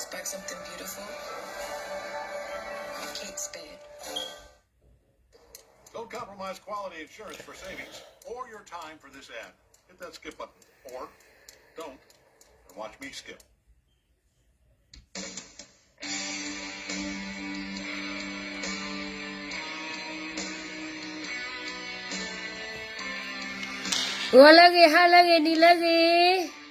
Expect something beautiful. Kate Spade. Don't compromise quality insurance for savings or your time for this ad. Hit that skip button. Or don't. And watch me skip. G'lá g'ae, há lá g'ae, nì lá g'ae.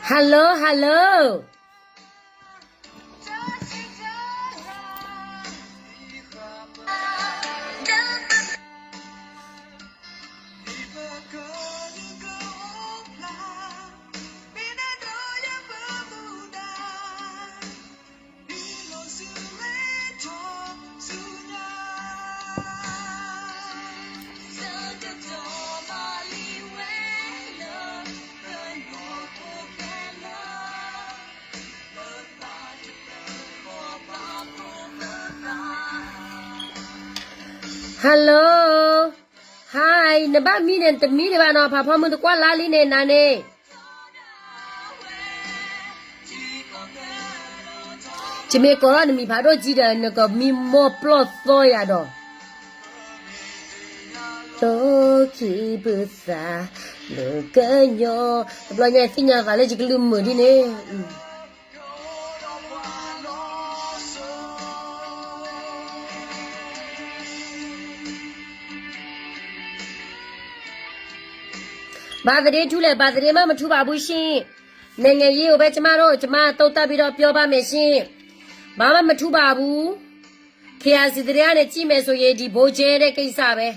Hello, hello. Hello, hi, နဘၣ်မံန့ၣ် တမံဒံးဘၣ်နီၤ, ဖးဖီမုၢ်တကွၢ်လါလံန့ၣ် နၤန့ၣ် ယမ့ၢ်ကိးထီၣ်နမံၤဖးဒိၣ်ကံဒီး နကမံမီၢ်ပျီၢ်သီယၤဒီး လီၢ်ခံပသး လၢကညီ, တဘျီညါသ့ၣ်ညါသးလၢယကလုၢ်မုာ်ဒ်န့ၣ်. ဘာသဒ့ထူလဲၣ်, ဘာသဒ့မှမထူပါဘူးရှင်. နိုင်ငံရေးကိုပဲကျမတို့, ကျမသုံးသပ်ပြီးတော့ပြောပါမယ်ရှင်. ဘာမှမထူပါဘူး. ခေတ်အစည်းအဝေးကနေကြည့်မယ်ဆိုရင် ဒီဗိုလ်ချုပ်ရဲ့ကိစ္စပဲ.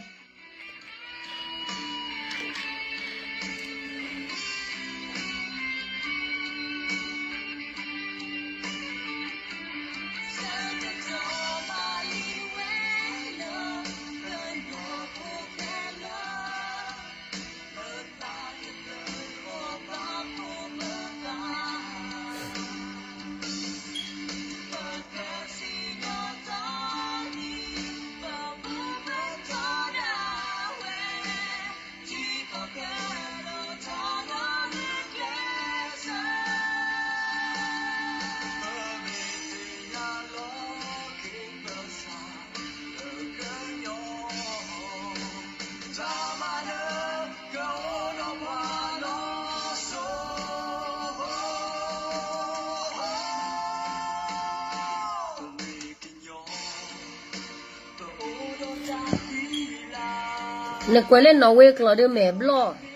နကွဲးလၢနီၣ်ဝ့ကျိာ်ဒ်မဲာ်ဘျီၣ်.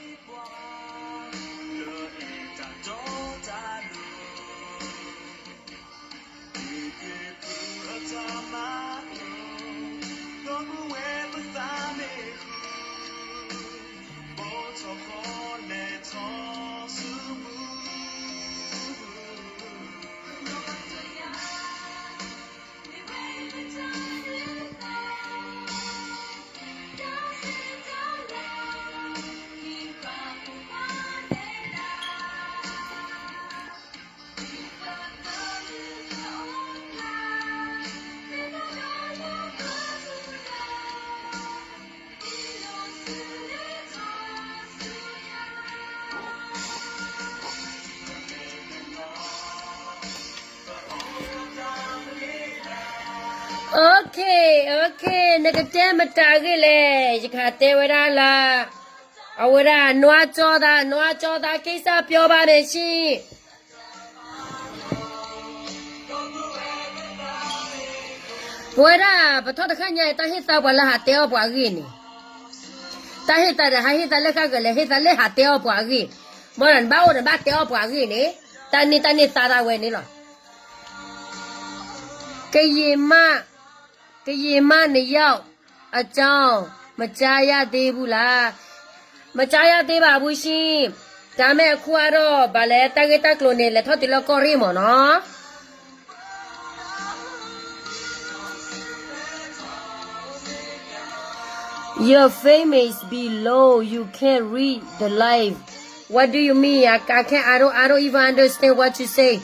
Okay, okay, နကတဲမတၤအဂ့ၢ်လဲၣ်, ယကတဲဝဲဒၣ်လၢ အဝဲဒၣ် နွားကျော်သား, နွားကျော်သားကိစ္စပြောပါမယ်ရှင်. ပဝဲဒၣ် ပထီၣ်တခါညါအံၤ တၢ်ဟ့ၣ်သါပှၤလၢဟးတဲအီၣ်ပှၤအဂ့ၢ်န့ၣ်, တၢ်ဟ့ၣ်သါဒီး ဟးဟ့ၣ်သါလၢဃၣ်ဂၢၢ်လဲၣ်, ဟ့ၣ်သါလၢဟးတဲအီၣ်ပှၤအဂ့ၢ်, ဘၣ်ဒီးနဘၣ်အိၣ်နဘၣ်တဲအီၣ်ပှၤအဂ့ၢ်န့ၣ် တၢ်န့ၣ်တၢ်န့ၣ်သးဒၣ်ဝဲန့ၣ်လီၤ. ကရင်မ ကရင်မနှစ်ယောက်အကြောင်း မကြားရသေးဘူးလား? မကြားရသေးပါဘူးရှင်. ဒါပေမဲ့အခုကတော့ ဘာလဲ တၢ်ဂ့ၢ်တၢ်ကျိၤန့ၣ် လဲၤထီၣ်တုၤလၢကီၢ်ရ့ၣ်မ့ၢ်နီၤ. Your fame is below, you can't read the live. What do you mean? I, I can't, I don't, I don't even understand what you say.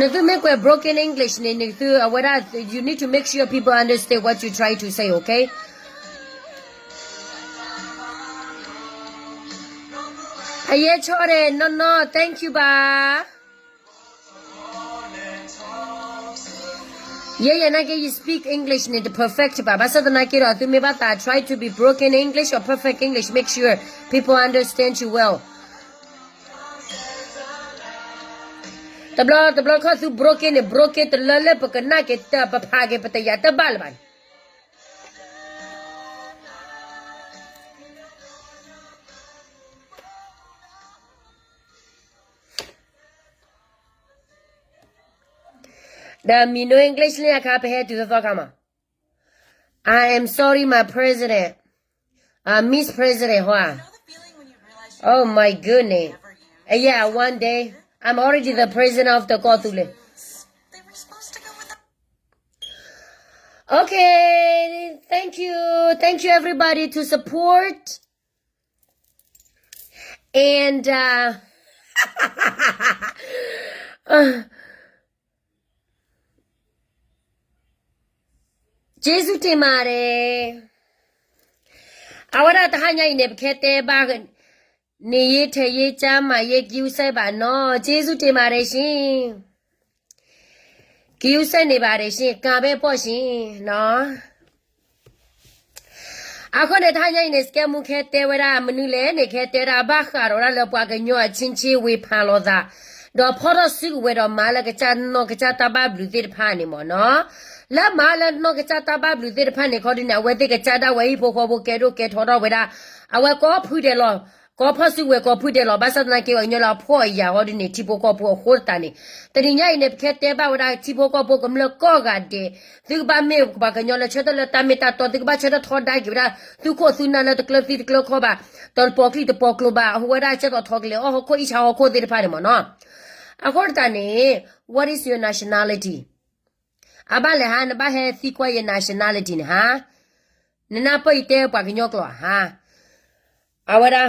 နသုမ့ၢ်ကွဲး broken English န့ၣ် နသုအဝဲဒၣ် you need to make sure people understand what you try to say, okay? အယဲၢ်ဆီၣ်ရဲၣ်နီၢ်နီၢ် thank you ဘၣ်. ယဲယဲနာ်က့ you speak English န့ၣ် တ perfect ဘၣ်. ဘၣ်ဆၣ်သနာ်က့ဒီး သုမ့ၢ်ဘၣ်သး try to be broken English or perfect English, make sure people understand you well. တဘျီတဘျီခီၣ်သု broken န့ၣ် broken တလၢလၢပကနၣ်က့ၤတၢ် ပဖးက့ၤပတယာ်တဘၣ်လၢၤဘၣ်န့ၣ် ဒီးမံၤနိ English လၢအခါ ပဟဲတုၤသီခါမး. I am sorry, my president. Uh, Miss President ဟီ. Oh my goodness. Uh, yeah, one day. I'm already the president of the ကီၢ်သူလ့ၤ. Okay, thank you. Thank you everybody to support. And uh, ကျေးဇူးတင်ပါတယ်. အဝဲဒၣ်တဟါညါအံၤန့ၣ် ပခဲတဲဘၣ် နေရေးထိုင်ရေးကျန်းမာရေး ဂရုစိုက်ပါနော်. ကျေးဇူးတင်ပါတယ်ရှင်. ဂရုစိုက်နေပါတယ်ရှင်. ကါပဲပေါ့ရှင်နော်. အဃိန့ၣ် တဟါညါအံၤန့ၣ် စကဲမူခဲတဲဝဲဒၣ်မနုၤလဲၣ်န့ၣ် ခဲတဲဒၣ်ဘၣ်ဃးဒီးဝဲဒၣ်လၢပှၤကညီအချင်းချင်းဝေဖန်လိာ်သး ဒီးဖီၣ်ထီၣ်စုကဝဲၤဒီးမၤလၢကစၢ်နီၢ်ကစၢ်တၢ်ဘၣ်ဘျုးသ့ၣ်တဖၣ်န့ၣ်မ့ၢ်နီၤ. လၢမၤလၢနီၢ်ကစၢ်တၢ်ဘၣ်ဘျုးသ့ၣ်တဖၣ်န့ၣ်ခီဒုန့ၣ် အဝဲသ့ၣ်ကစၢ်ဒၣ်ဝဲဟံၣ်ဖိဃီဖိကဲဒိၣ်ကဲထီထီၣ်ဝဲဒၣ် အဝဲကိးဖုဒဲးလီၤ. ကိးဖီၣ်စုကဝဲၤကိးဖုဒဲးလီၤ. ဘၣ်ဆၣ်သနာ်က့ ပှၤကညီလၢအဖှီၣ်အယာ်ဟီဒုန့ၣ် ထံဖိကီၢ်ဖိအဃိသတးန့ၣ် တနံၤညါအံၤန့ၣ် ပခဲတဲဘၣ်ဝဲဒၣ်ထံဖိကီၢ်ဖိကမျၢၢ်ကိးဂၤဒဲး သုကဘၣ်မ့ၢ်ပှၤကညီလၢဆၢထၢၣ်လၢတၢ်မ့ၢ်တၢ်တီ သုကဘၣ်ဆၢထၢၣ်ထီဒါက့ၤဝဲဒၣ် သုခိၣ်သုနၢ်လၢတကျၢၤသံတကျၢၤခီဘၣ်, တပီၤကျံၣ်တပီၤကျိၤဘၣ်, အဝဲဒၣ်ကဲသိးထီကလဲာ်အီၣ်ဟီၣ်ခိၣ်အံၣ်ဆါဟီၣ်ခိၣ်သ့ၣ်တဖၣ်န့ၣ်မ့ၢ်နီၤ. အဃိသတးန့ၣ် what is your nationality? အဘၣ်လဲၣ်ဟါ နဘၣ်ဟဲသံကွၢ်ယ nationality န့ၣ်ဟါ, နနၢ်ပၢၢ်ယတဲပှၤကညီကျိာ်ဧါဟါ. အဝဲဒၣ်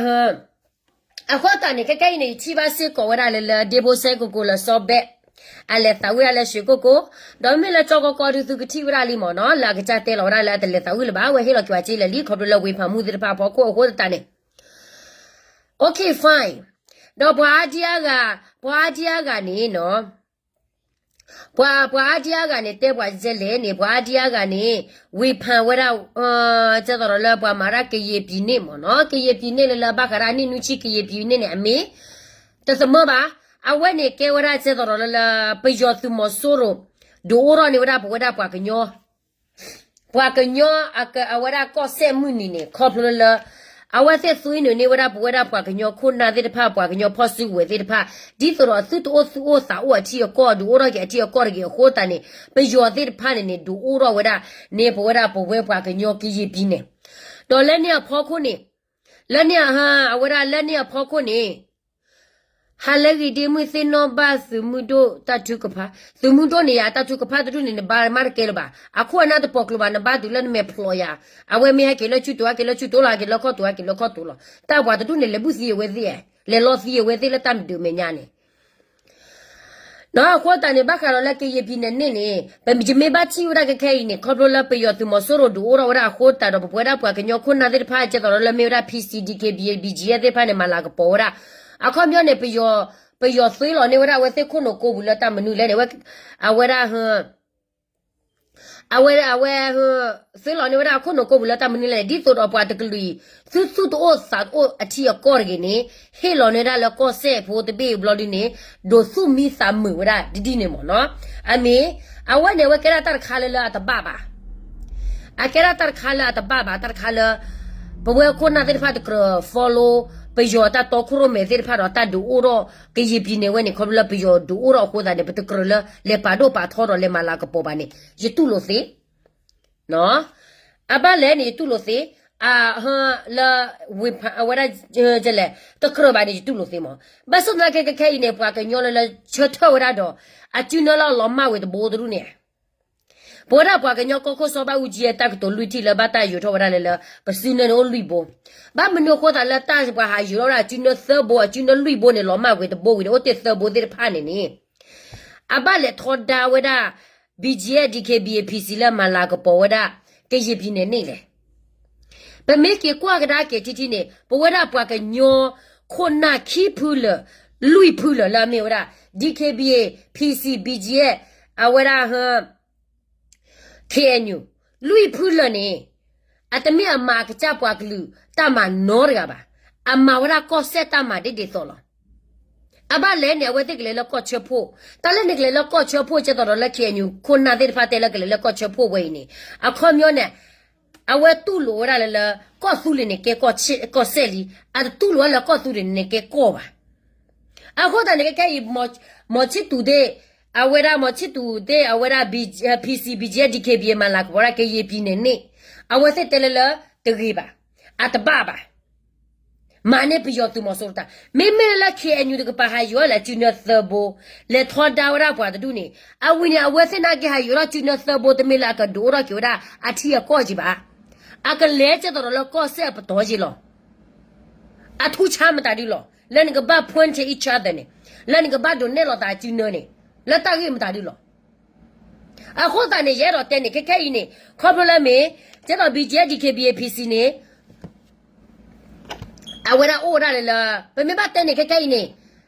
အဃိသတးန့ၣ် ခဲကဲအံၤန့ၣ် ယထံၣ်ဘၣ်စ့ၢ်ကီးဝဲဒၣ်လၢ လၢဒ့ဖိစဲကိကိးလၢစီဘဲး အလဲၤသးဝံၣ်ဒၣ်လၢရွှေကုက္ကို, ဒီးမ့ၢ်လၢကၠီကီကီဒုး သုကထံၣ်ဝဲဒၣ်လံမ့ၢ်နီၤ, လၢအကစၢ်တဲလီၤဝဲဒၣ်လၢအတလဲၤသးဝံၣ်လၢၤဘၣ်, အဝဲဟ့ၣ်လီၤကွၢ်စ့လၢာ်လံ ခီဖျိလၢဝ့ဖးမုၢ်သ့ၣ်တဖၣ်အဖီခိၣ်အဃိသတးန့ၣ် Okay, fine. ဒီးပှၤအါဒံအါဂၤ, ပှၤအါဒံအါဂၤန့ၣ်နီၤ, ပှၤ, ပှၤအါဒံအါဂၤန့ၣ် တဲပှၤဒ်လဲၣ်န့ၣ် ပှၤအါဒံအါဂၤန့ၣ် ဝေဖန်ဝဲဒၣ် ကဲသိးဒီးလၢပှၤမၤဒၣ် ကရင်ပြည်န့ၣ်မ့ၢ်နီၤ, ကရင်ပြည်န့ၣ်လၢလၢဘၣ်ဃးဒၣ်နံၣ်နွံဆံ ကရင်ပြည်န့ၣ်န့ၣ် အမ့ၢ် တသမၢဘၣ်. အဝဲန့ၣ်ကဲဝဲဒၣ်ကဲသိးဒီးလၢလၢ ပယီၤသုးမီၤစိရိၤ ဒုးအိၣ်ထီၣ်န့ၢ်ဝဲဒၣ်ပဝဲဒၣ်ပှၤကညီ ပှၤကညီ အဝဲဒၣ်ကီၢ်စဲၣ်မုၢ်နံၤန့ၣ် ခီဖျိလၢ အဝဲသ့ၣ်သွံနုာ်န့ၢ်ဝဲဒၣ်ပဝဲဒၣ်ပှၤကညီခိၣ်နၢ်သ့ၣ်တဖၣ် ပှၤကညီဖီၣ်စုကဝဲၤသ့ၣ်တဖၣ် ဒ်သိးဒီးသုတအိၣ်သူၣ်အိၣ်သးအိၣ်အထံအကီၢ် ဒုးအိၣ်ထီၣ်က့ၤအထံအကီၢ်တဂ့ၤအဃိသတးန့ၣ် ပယီၤသ့ၣ်တဖၣ်န့ၣ်န့ၣ် ဒုးအိၣ်ထီၣ်ဝဲဒၣ်န့ၢ်ပဝဲဒၣ်ပဝဲပှၤကညီကရင်ပြည်န့ၣ် ဒီးလၢန့ၣ်အဖီခိၣ်န့ၣ် လၢန့ၣ် အဝဲဒၣ်လၢန့ၣ်အဖီခိၣ်န့ၣ် ဟါလၢဂ့ၤဒ့မုၣ်သ့ၣ်နီၣ်ဘၣ်သုးမုၢ်ဒိၣ်တၢ်ထုကဖၣ်, သုးမုၢ်ဒိၣ်န့ၣ်ယၤ တၢ်ထုကဖၣ်တဒူၣ်န့ၣ် နဘါမးတကဲလၢၤဘၣ်. အခိၣ်အနၢ်တပီၤကျိၤဘၣ် နဘါတုၤလၢနမဲာ်ဖျိးယၤ, အဝဲမ့ၢ်ဟဲက့ၤလၢဆူၣ်တိၤ ဟဲက့ၤလၢဆူၣ်တိၤလီၤ, ဟဲက့ၤလၢခီၣ်တိၤ ဟဲက့ၤလၢခီၣ်တိၤလီၤ. တၢ်ပှၤတဒူၣ်န့ၣ် လဲၤဘူၣ်သံအဝဲသ့ၣ်, လဲၤလီသံအဝဲသ့ၣ်လၢတၢ်မဒုးမဲာ်ညါန့ၣ် အဃိသတးန့ၣ် ဘၣ်ဃးဒီးလၢကရင်ပြည်န့ၣ်န့ၣ် ပမ့ၢ်ဘၣ်ထံၣ်ဝဲဒၣ်ခဲခဲအံၤန့ၣ် ခီဖျိလၢပယီၤသုးမီၤစိရိၤဒုးအိၣ်ထီၣ်ဝဲဒၣ်အဃိသတးဒီး ပဝဲဒၣ်ပှၤကညီခိၣ်နၢ်သ့ၣ်တဖၣ် ကဲသိးဒီးလၢမ့ၢ်ဝဲဒၣ် P C D K B B G F သ့ၣ်တဖၣ်န့ၣ် မၤလၤကပီၤဝဲဒၣ် အခီပညီန့ၣ် ပယီၤသွ့လီၤန့ၢ်ဝဲဒၣ်အဝဲသ့ၣ်ခိၣ်နူာ်ကိးပူၤလၢတၢ်မနုၤလဲၣ်န့ၣ် အဝဲဒၣ် အဝဲ အဝဲ သွ့လီၤန့ၢ်ဝဲဒၣ်အခိၣ်နူာ်ကိးပူၤလၢတၢ်မနုၤလဲၣ်န့ၣ် ဒ်သိးဒီးပှၤတကလုာ်အံၤ သုသူၣ်တအိၣ်သးတအိၣ်အထံအကီၢ်တဂ့ၤန့ၣ် ဟ့ၣ်လီၤန့ၢ်ဝဲဒၣ်လၢကီၢ်စဲၣ်ဖိတဘ့ၣ်ဘျီဒုန့ၣ် ဒိးသူၣ်မံသးမုာ်ဝဲဒၣ်ဒ်ဒ်န့ၣ်မ့ၢ်နီၤ. အမ့ၢ် အဝဲန့ၣ် အဝဲကဲဒၣ်တၢ်တခါလၢလၢအတဘၣ်ဘၣ်. အကဲဒၣ်တၢ်တခါလၢအတဘၣ်ဘၣ် တၢ်တခါလၢ ပဝဲခိၣ်နၢ်သ့ၣ်တဖၣ်တကြၢး follow ပယီၤတၢ်တီခိၣ်ရိၣ်မဲသ့ၣ်တဖၣ်ဒီး တၢ်ဒုးအိၣ်ထီၣ်ကယဲၢ်ပံၤန့ၣ်ဝဲန့ၣ် ခီဖျိလၢပယီၤဒုးအိၣ်ထီၣ်အဃိသတးန့ၣ် ပတကြၢးလၢလဲၤပာ်ဒိၣ်ပာ်ထီဒီးလဲၤမၤလၤကပီၤဘၣ်န့ၣ် ယတူၢ်လိာ်သ့. အဘၣ်လဲၣ်န့ၣ် ယတူၢ်လိာ်သ့, အ လၢ ဝ့ၢ်ဖး အဝဲဒၣ် လဲၣ် တကြၢးဘၣ်န့ၣ် ယတူၢ်လိာ်သ့မး. ဘၣ်ဆၣ်သနာ်က့ ခဲခဲအံၤန့ၣ် ပှၤကညီလၢလၢဆၢထၢၣ်ဝဲဒၣ်ဒီး အစုနၢလၢအလီၤမၢ်ဝဲတဘိတဒူၣ်န့ၣ် ပဝဲဒၣ်ပှၤကညီကီၢ်ခိၣ်စီၤဘၣ်အူကၠံအတၢ်ကတိၤလွံၢ်ထံၣ်လၢဘၣ်တၢ်ယိးထီၣ်ဝဲဒၣ်လၢလၢ ပစုနၢန့ၣ်အိၣ်လွံၢ်ဘိ, ဘၣ်မနုၤအဃိသတးလၢတၢ်ပှၤဟးယိးထီၣ်ဝဲဒၣ်အစုနၢသၢဘိ အစုနၢလွံၢ်ဘိန့ၣ် လီၤမၢ်ကွံာ်တဘိဝံၤန့ၣ် အိၣ်တ့ၢ်သၢဘိသ့ၣ်တဖၣ်န့ၣ်န့ၣ် အဘၣ်လဲၤထီဒါဝဲဒၣ် ဘံၣ်ကၠံအဲၣ် ဒီက့ဘံၣ်အ့ၣ် ဖံစံလၢ မၤလၤကပီၤဝဲဒၣ် ကယဲၢ်ပံၤနဲၣ်န့ၣ်လဲၣ်. ပမ့ၢ်က့ၤကွၢ်ကဒါက့ၤထံထံန့ၣ် ပဝဲဒၣ်ပှၤကညီခိၣ်နၢ်ခံဖုလၢာ် လွံၢ်ဖုလၢာ်လၢအမ့ၢ်ဝဲဒၣ် ဒီက့ဘံၣ်အ့ၣ် ဖံစံ ဘံၣ်ကၠံအဲၣ် အဝဲဒၣ် ခ့ၣ်အဲၣ်ယူၣ် လွံၢ်ဖုလၢာ်န့ၣ် အတမ့ၢ်အမၤကစၢ်ပှၤကလုာ်တၢ်မၤနီတဂၤဘၣ်. အမၤဝဲဒၣ်ကီၢ်စဲၣ်တၢ်မၤဒ်ဒ်သိးလီၤ. အဘၣ်လဲၣ်န့ၣ် အဝဲသ့ၣ်ကလဲၤလၢကီၢ်ဆၢဖှိၣ်, တၢ်လၢန့ၣ်ကလဲၤလၢကီၢ်ဆၢဖှိၣ် ကဲသိးဒီးလၢ ခ့ၣ်အဲၣ်ယူၣ် ခိၣ်နၢ်သ့ၣ်တဖၣ်တဲလၢကလဲၤလၢကီၢ်ဆၢဖှိၣ်ဝဲအံၤန့ၣ် အခီပညီန့ၣ် အဝဲတူၢ်လိာ်ဝဲဒၣ်လၢလၢ ကီၢ်သူလ့ၤန့ၣ်ကဲကီၢ်စဲၣ်လံ, အတတူၢ်လိာ်ဝဲလၢကီၢ်သူလ့ၤန့ၣ်ကဲကီၢ်ဘၣ်. အဃိသတးန့ၣ် ခဲခဲအံၤ မီၤဆံၣ်သူးသ့ၣ်, အဝဲဒၣ်မီၤဆံၣ်သူးသ့ၣ် အဝဲဒၣ် ဖံစံ ဘံၣ်ကၠံအဲၣ် ဒီက့ဘံၣ်အ့ၣ် မၤလၤကပီၤဝဲဒၣ် ကယဲၢ်ပံၤနဲၣ်န့ၣ်, အဝဲသ့ၣ်တဲလၢလၢ တဂ့ၤဘၣ်, အတဘၣ်ဘၣ်, မၤန့ၢ်ပယီၤသုးမီၤစိရိၤတၢ်, မ့မ့ၢ်လၢ ခ့ၣ်အဲၣ်ယူၣ် တကပၤဟးယိးလၢစုနၢသၢဘိ, လဲၤထီဒါဝဲဒၣ်ပှၤတဒူၣ်န့ၣ်, အဝံၤန့ၣ် အဝဲသ့ၣ်နာ်က့ဟးယိးထီၣ်စုနၢသၢဘိ တမ့ၢ်လၢအကဒုးအိၣ်ထီၣ်က့ၤဝဲဒၣ်အထံအကီၢ်က့ၤဘၣ်, အကလဲၤကဲသိးဒီးလၢကီၢ်စဲၣ်အပတီၢ်က့ၤလီၤ. အထူးဆါမတၤဒုလီၤ. လၢနကဘၣ် point each other န့ၣ်, လၢနကဘၣ်ဒိးနဲၣ်လိာ်သးစုနၢန့ၣ်, လၢတၢ်ဂ့ၢ်မတၤဒုလီၤ. အဃိသတးန့ၣ် ယအဲၣ်ဒိးတဲန့ၣ် ခဲခဲအံၤန့ၣ် ခီဖျိလၢမ့ၢ် ကဲသိး ဘံၣ်ကၠံအဲၣ် ဒီက့ဘံၣ်အ့ၣ် ဖံစံန့ၣ် အဝဲဒၣ်အိၣ်ဝဲဒၣ်လၢလၢ ပမ့ၢ်ဘၣ်တဲန့ၣ် ခဲခဲအံၤန့ၣ်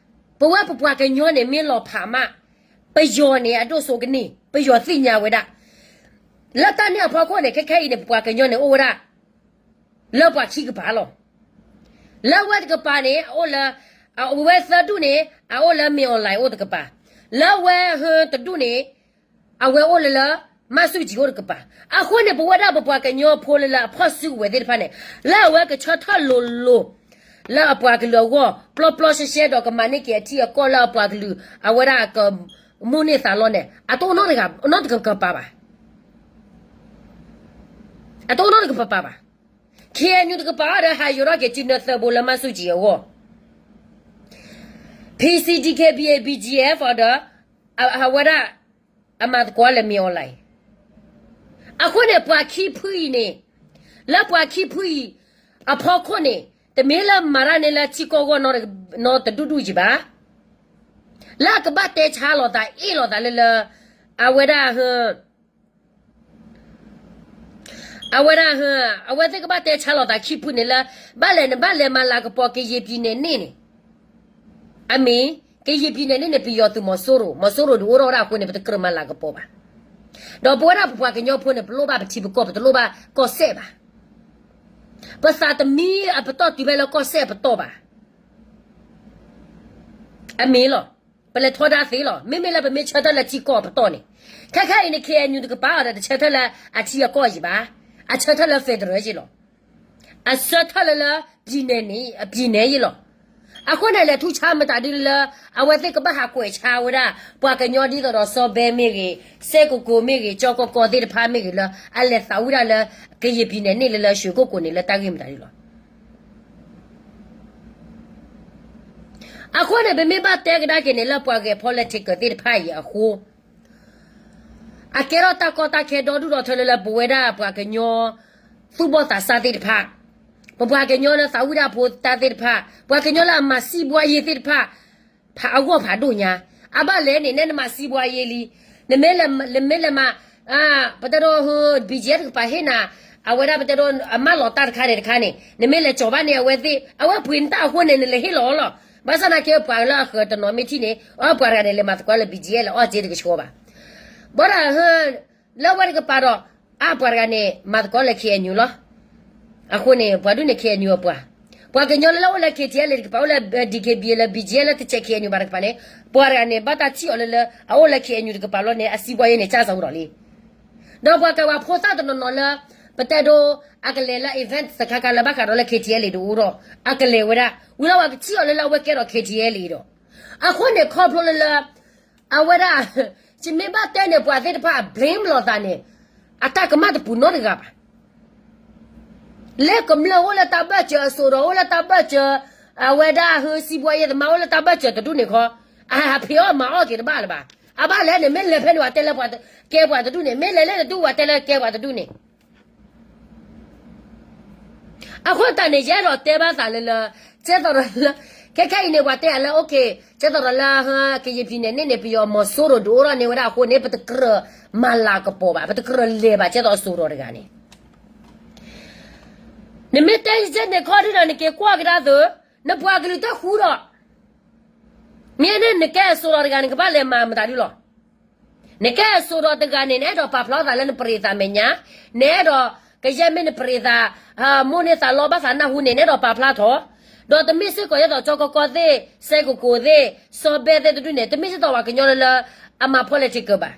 ပဝဲပပှၤကညီန့ၣ် မ့ၢ်လီၤဖးမး, ပယီၤန့ၣ် အဒိၣ်စိကန့ၢ်, ပယီၤသ့ၣ်ညါဝဲဒၣ်. လၢတၢ်န့ၣ်အဖီခိၣ်န့ၣ် ခဲခဲအံၤန့ၣ် ပပှၤကညီန့ၣ် အိၣ်ဝဲဒၣ် လၢပှၤခံကပၤလီၤ. လၢဝဲတကပၤန့ၣ် အအိၣ်လၢ အဝဲသၢဒူၣ်န့ၣ် အအိၣ်လၢ မင်းအောင်လှိုင် အိၣ်တကပၤ, လၢဝဲဟၢတဒူၣ်န့ၣ် အဝဲအိၣ်လၢလၢ မန်းစုကြည် အိၣ်တကပၤ. အဃိန့ၣ် ပဝဲဒၣ်ပပှၤကညီဖိလၢလၢအဖီၣ်စုကဝဲၤသ့ၣ်တဖၣ်န့ၣ် လၢအဝဲကဆၢထၢၣ်လိၤလိၤ လၢအပှၤကလုာ်အဂီၢ် ပျီပျီရှဲရှဲဒီးကမၤန့ၢ်က့ၤအထံအကီၢ်လၢအပှၤကလုာ် အဝဲဒၣ်ကမူၢ်န့ၢ်သးလီန့ၣ် အတအိၣ်နီတဂၤ နီတကပၤဘၣ်. အတအိၣ်နီတကပၤဘၣ်. ခ့ၣ်အဲၣ်ယူၣ် တကပၤဒီး ဟးယိးထီၣ်က့ၤစုနၢသၢဘိလၢ မန်းစုကြည် အဂီၢ်, ဖံစံ ဒီက့ဘံၣ်အ့ၣ် ဘံၣ်ကၠံအဲၣ် ဒီး အဝဲဒၣ် အမၤသကိးလၢ မင်းအောင်လှိုင်. အဃိန့ၣ် ပှၤခံဖုအံၤန့ၣ် လၢပှၤခံဖုအံၤ အဖီခိၣ်န့ၣ် တမ့ၢ်လၢမၤတၢ်န့ၣ်လၢထံကီၢ်အဂီၢ်နီတဒူၣ်ဒူၣ်က့ၤဘၣ်. လၢအကဘၣ်တဲဆါလိာ်သး အ့ၣ်လိာ်သးလၢလၢ အဝဲဒၣ် အဝဲဒၣ် အဝဲသ့ၣ်ကဘၣ်တဲဆါလိာ်သးခံဖုန့ၣ်လၢ ဘၣ်လဲၣ်နဘၣ်လဲၤမၤလၤကပီၤကယဲၢ်ပံၤနဲၣ်န့ၣ်န့ၣ်, အမ့ၢ် ကယဲၢ်ပံၤနဲၣ်န့ၣ်န့ၣ် ပယီၤသုးမီၤစိရိၤ, မီၤစိရိၤဒုးအိၣ်ထီၣ်ဝဲဒၣ်အဃိန့ၣ် ပတကြၢးမၤလၤကပီၤဘၣ်. ဒီးပဝဲဒၣ်ပပှၤကညီဖိန့ၣ် ပလိၣ်ဘၣ်ပထံပကီၢ်, ပတလိၣ်ဘၣ်ကီၢ်စဲၣ်ဘၣ်. ပသးတမံအပတီၢ်တုၤဖဲလၢကီၢ်စဲၣ်အပတီၢ်ဘၣ်. အမ့ၢ်လီၤ. ပလဲၤထီဒါသ့လီၤ. မ့မ့ၢ်လၢပမ့ၢ်ဆၢထၢၣ်လၢထံကီၢ်အပတီၢ်န့ၣ်, ခဲခဲအံၤန့ၣ် ခ့ၣ်အဲၣ်ယူၣ် တကပၤဒီးတဆၢထၢၣ်လၢအထံအကီၢ်ယံၤဘၣ်. အဆၢထၢၣ်လၢ federal ယံၤလီၤ. အဆၢထၢၣ်လၢလၢ ပံၤနဲၣ်န့ၣ် ပံၤနဲၣ်ယံၤလီၤ. အဃိန့ၣ် လဲၤထူဆါမတၤဒုလၢ အဝဲသ့ၣ်ကဘၣ်ဟးကွဲးဆါဝဲဒၣ် ပှၤကညီဒ်သိးဒီးစီၤဘဲမ့ၢ်ဂ့ၤ, စဲကကိးမ့ၢ်ဂ့ၤ, ကၠီကီကီသ့ၣ်တဖၣ်မ့ၢ်ဂ့ၤလၢ အလဲၤသးဝံၣ်ဒၣ်လၢ ကယဲၢ်ပံၤနဲၣ်န့ၣ်လၢလၢ ရွှေကုက္ကို န့ၣ်လၢတၢ်ဂ့ၢ်မတၤဒုလီၤ. အဃိန့ၣ် ပမ့ၢ်ဘၣ်တဲကဒါက့ၤန့ၣ် လၢပှၤဂဲၤ political သ့ၣ်တဖၣ်အံၤအဃိ, အကဲထီၣ်တၢ်ကီတၢ်ခဲဒီဒူၣ်ဒီထၢလၢလၢပဝဲဒၣ်ပှၤကညီ သူၣ်ဘီၣ်သးစၢ်သ့ၣ်တဖၣ်, ပပှၤကညီလၢသးဝံၣ်ဒၣ်ဖိတၢ်သ့ၣ်တဖၣ်, ပှၤကညီလၢအမၤစံးဘှါယ့သ့ၣ်တဖၣ် ဖးအဂီၢ်ဖးဒိၣ်ညါ, အဘၣ်လဲၣ်န့ၣ် နဲနမၤစံးဘှါယ့လံ, နမ့ၢ်လဲၤမး, ပတဲဒိး ဘံၣ်ကၠံအဲၣ် တကပၤဟ့ၣ်နၤ, အဝဲဒၣ်ပတဲဒိး အမၢလီၤတၢ်တခါန့ၣ်တခါန့ၣ် နမ့ၢ်လဲၤကၠီၤဘၣ်န့ၢ်အဝဲသ့ၣ်, အဝဲပှ့ၤနတၢ်အဃိန့ၣ် နလဲၤဟ့ၣ်လီၤအီၤလီၤ. ဘၣ်ဆၣ်သနာ်က့ ပှၤလၢအဃၢၤတနီၤမ့ၢ်ထံၣ်န့ၣ် အပှၤတဂၤန့ၣ် လဲၤမၤသကိးလၢ ဘံၣ်ကၠံအဲၣ် လဲၤအီၣ်စ့တကဆှီဘၣ်. ဘၣ်ဒီး လၢဝဲတကပၤဒီး အပှၤတဂၤန့ၣ် မၤသကိးလၢ ခ့ၣ်အဲၣ်ယူၣ် လီၤ. အဃိန့ၣ် ပှၤဒ်န့ၣ် ခ့ၣ်အဲၣ်ယူၣ် အပှၤ, ပှၤကညီလၢလၢအိၣ်လၢ ခ့ၣ်ထံၣ်အဲၣ်လ့ၣ် တကပၤ အိၣ်လၢ ဒံၣ်က့ၣ်ဘံၣ်အဲၣ် လၢ ဘံၣ်ကၠံအဲၣ်လၢ တဆဲး ခ့ၣ်အဲၣ်ယူၣ် ဘၣ်တကပၤန့ၣ် ပှၤတဂၤန့ၣ် ဘၣ်တၢ်ထံၣ်အီၤလၢလၢ အအိၣ်လၢ ခ့ၣ်အဲၣ်ယူၣ် တကပၤလီၤန့ၣ် အစံးဘှါယ့န့ၣ် ကၢ်စၢ်ဝဲဒီးလံ. ဒီးပှၤကဝဲၤဖိသၣ်တနီၤနီၤလၢ ပတဲဒိ အကလဲၤလၢ event တခါခါလၢဘၣ်ဃးဒီးလၢ K T L A တအိၣ်ဒီး အကလဲၤဝဲဒၣ် ဝံၤလီၤဝဲကထံၣ်အီၤလၢလၢအဝဲကဲထီၣ် K T L A ဒီး အဃိန့ၣ်ခီဖျိလၢလၢ အဝဲဒၣ် ယမ့ၢ်ဘၣ်တဲန့ၣ် ပှၤသ့ၣ်တဖၣ် blame လိာ်သးန့ၣ် အတၢ်ကမၣ်တပူၤနီတဂၤဘၣ်. လၢကမျၢၢ်အိၣ်လၢတၢ်ဘၢၣ်စၢၤ အစိာ်ဒီးအိၣ်လၢတၢ်ဘၢၣ်စၢၤ အဝဲဒၣ်ဟၢစံးဘှါယဲသမါအိၣ်လၢတၢ်ဘၢၣ်စၢၤတဒူၣ်န့ၣ်ခီ အဟးဖံးအီၣ်မၤအီၣ်က့ၤတဘၣ်လၢၤဘၣ်. အဘၣ်လဲၣ်န့ၣ် မ့ၢ်လဲၤဖဲန့ၣ် ပှၤတဲလၢပှၤကဲပှၤတဒူၣ်န့ၣ် မ့ၢ်လဲၤလၢတဒူၣ် ပှၤတဲလၢကဲပှၤတဒူၣ်န့ၣ် အဃိသတးန့ၣ် ယအဲၣ်ဒိးတဲဘၣ်သးလၢလၢ ကဲသိးဒီးလၢ ခဲခဲအံၤန့ၣ် ပှၤတဲယၤလၢ okay ကဲသိးဒီးလၢ ကယဲၢ်ဖံန့ၣ်န့ၣ်န့ၣ် ပယီၤမီၤစိရိၤဒုးအိၣ်ထီၣ်န့ၢ်ဝဲဒၣ်အဃိန့ၣ် ပတကြၢးမၤလၤကပီၤဘၣ် ပတကြၢးလဲၤဘၣ် ကဲသိးအစိာ်ဒီးတဂၤန့ၣ် နမ့ၢ်တဲယဲန့ၣ်ခီဒ်ဒီး နက့ၤကွၢ်ကဒါသုး နပှၤကလုာ်တၢ်ဃူဒီး မ့ၢ်န့ၣ် နကဲအစိာ်ဒီးတဂၤန့ၣ် ကဘၣ်လဲၤမၤမတၤဒုလီၤ. နကဲအစိာ်ဒီးတဂၤန့ၣ် နအဲၣ်ဒိးပာ်ဖျါသးလၢနပရံးသးမဲာ်ညါ, နအဲၣ်ဒိး ကယဲၢ်မ့ၢ်နပရံးသး မိၢ်န့ၢ်သးလီဘၣ်သးနၢ်ဟူန့ၣ် နအဲၣ်ဒိးပာ်ဖျါထီၣ်, ဒီးတမ့ၢ်စ့ၢ်ကီးဒ်သိးကၠီကီကီသ့ၣ်, စဲကကိးသ့ၣ်, စီၤဘဲသ့ၣ်တဒူၣ်န့ၣ် တမ့ၢ်ဒ်သိးပှၤကညီလၢလၢ အမၤ political ဘၣ်.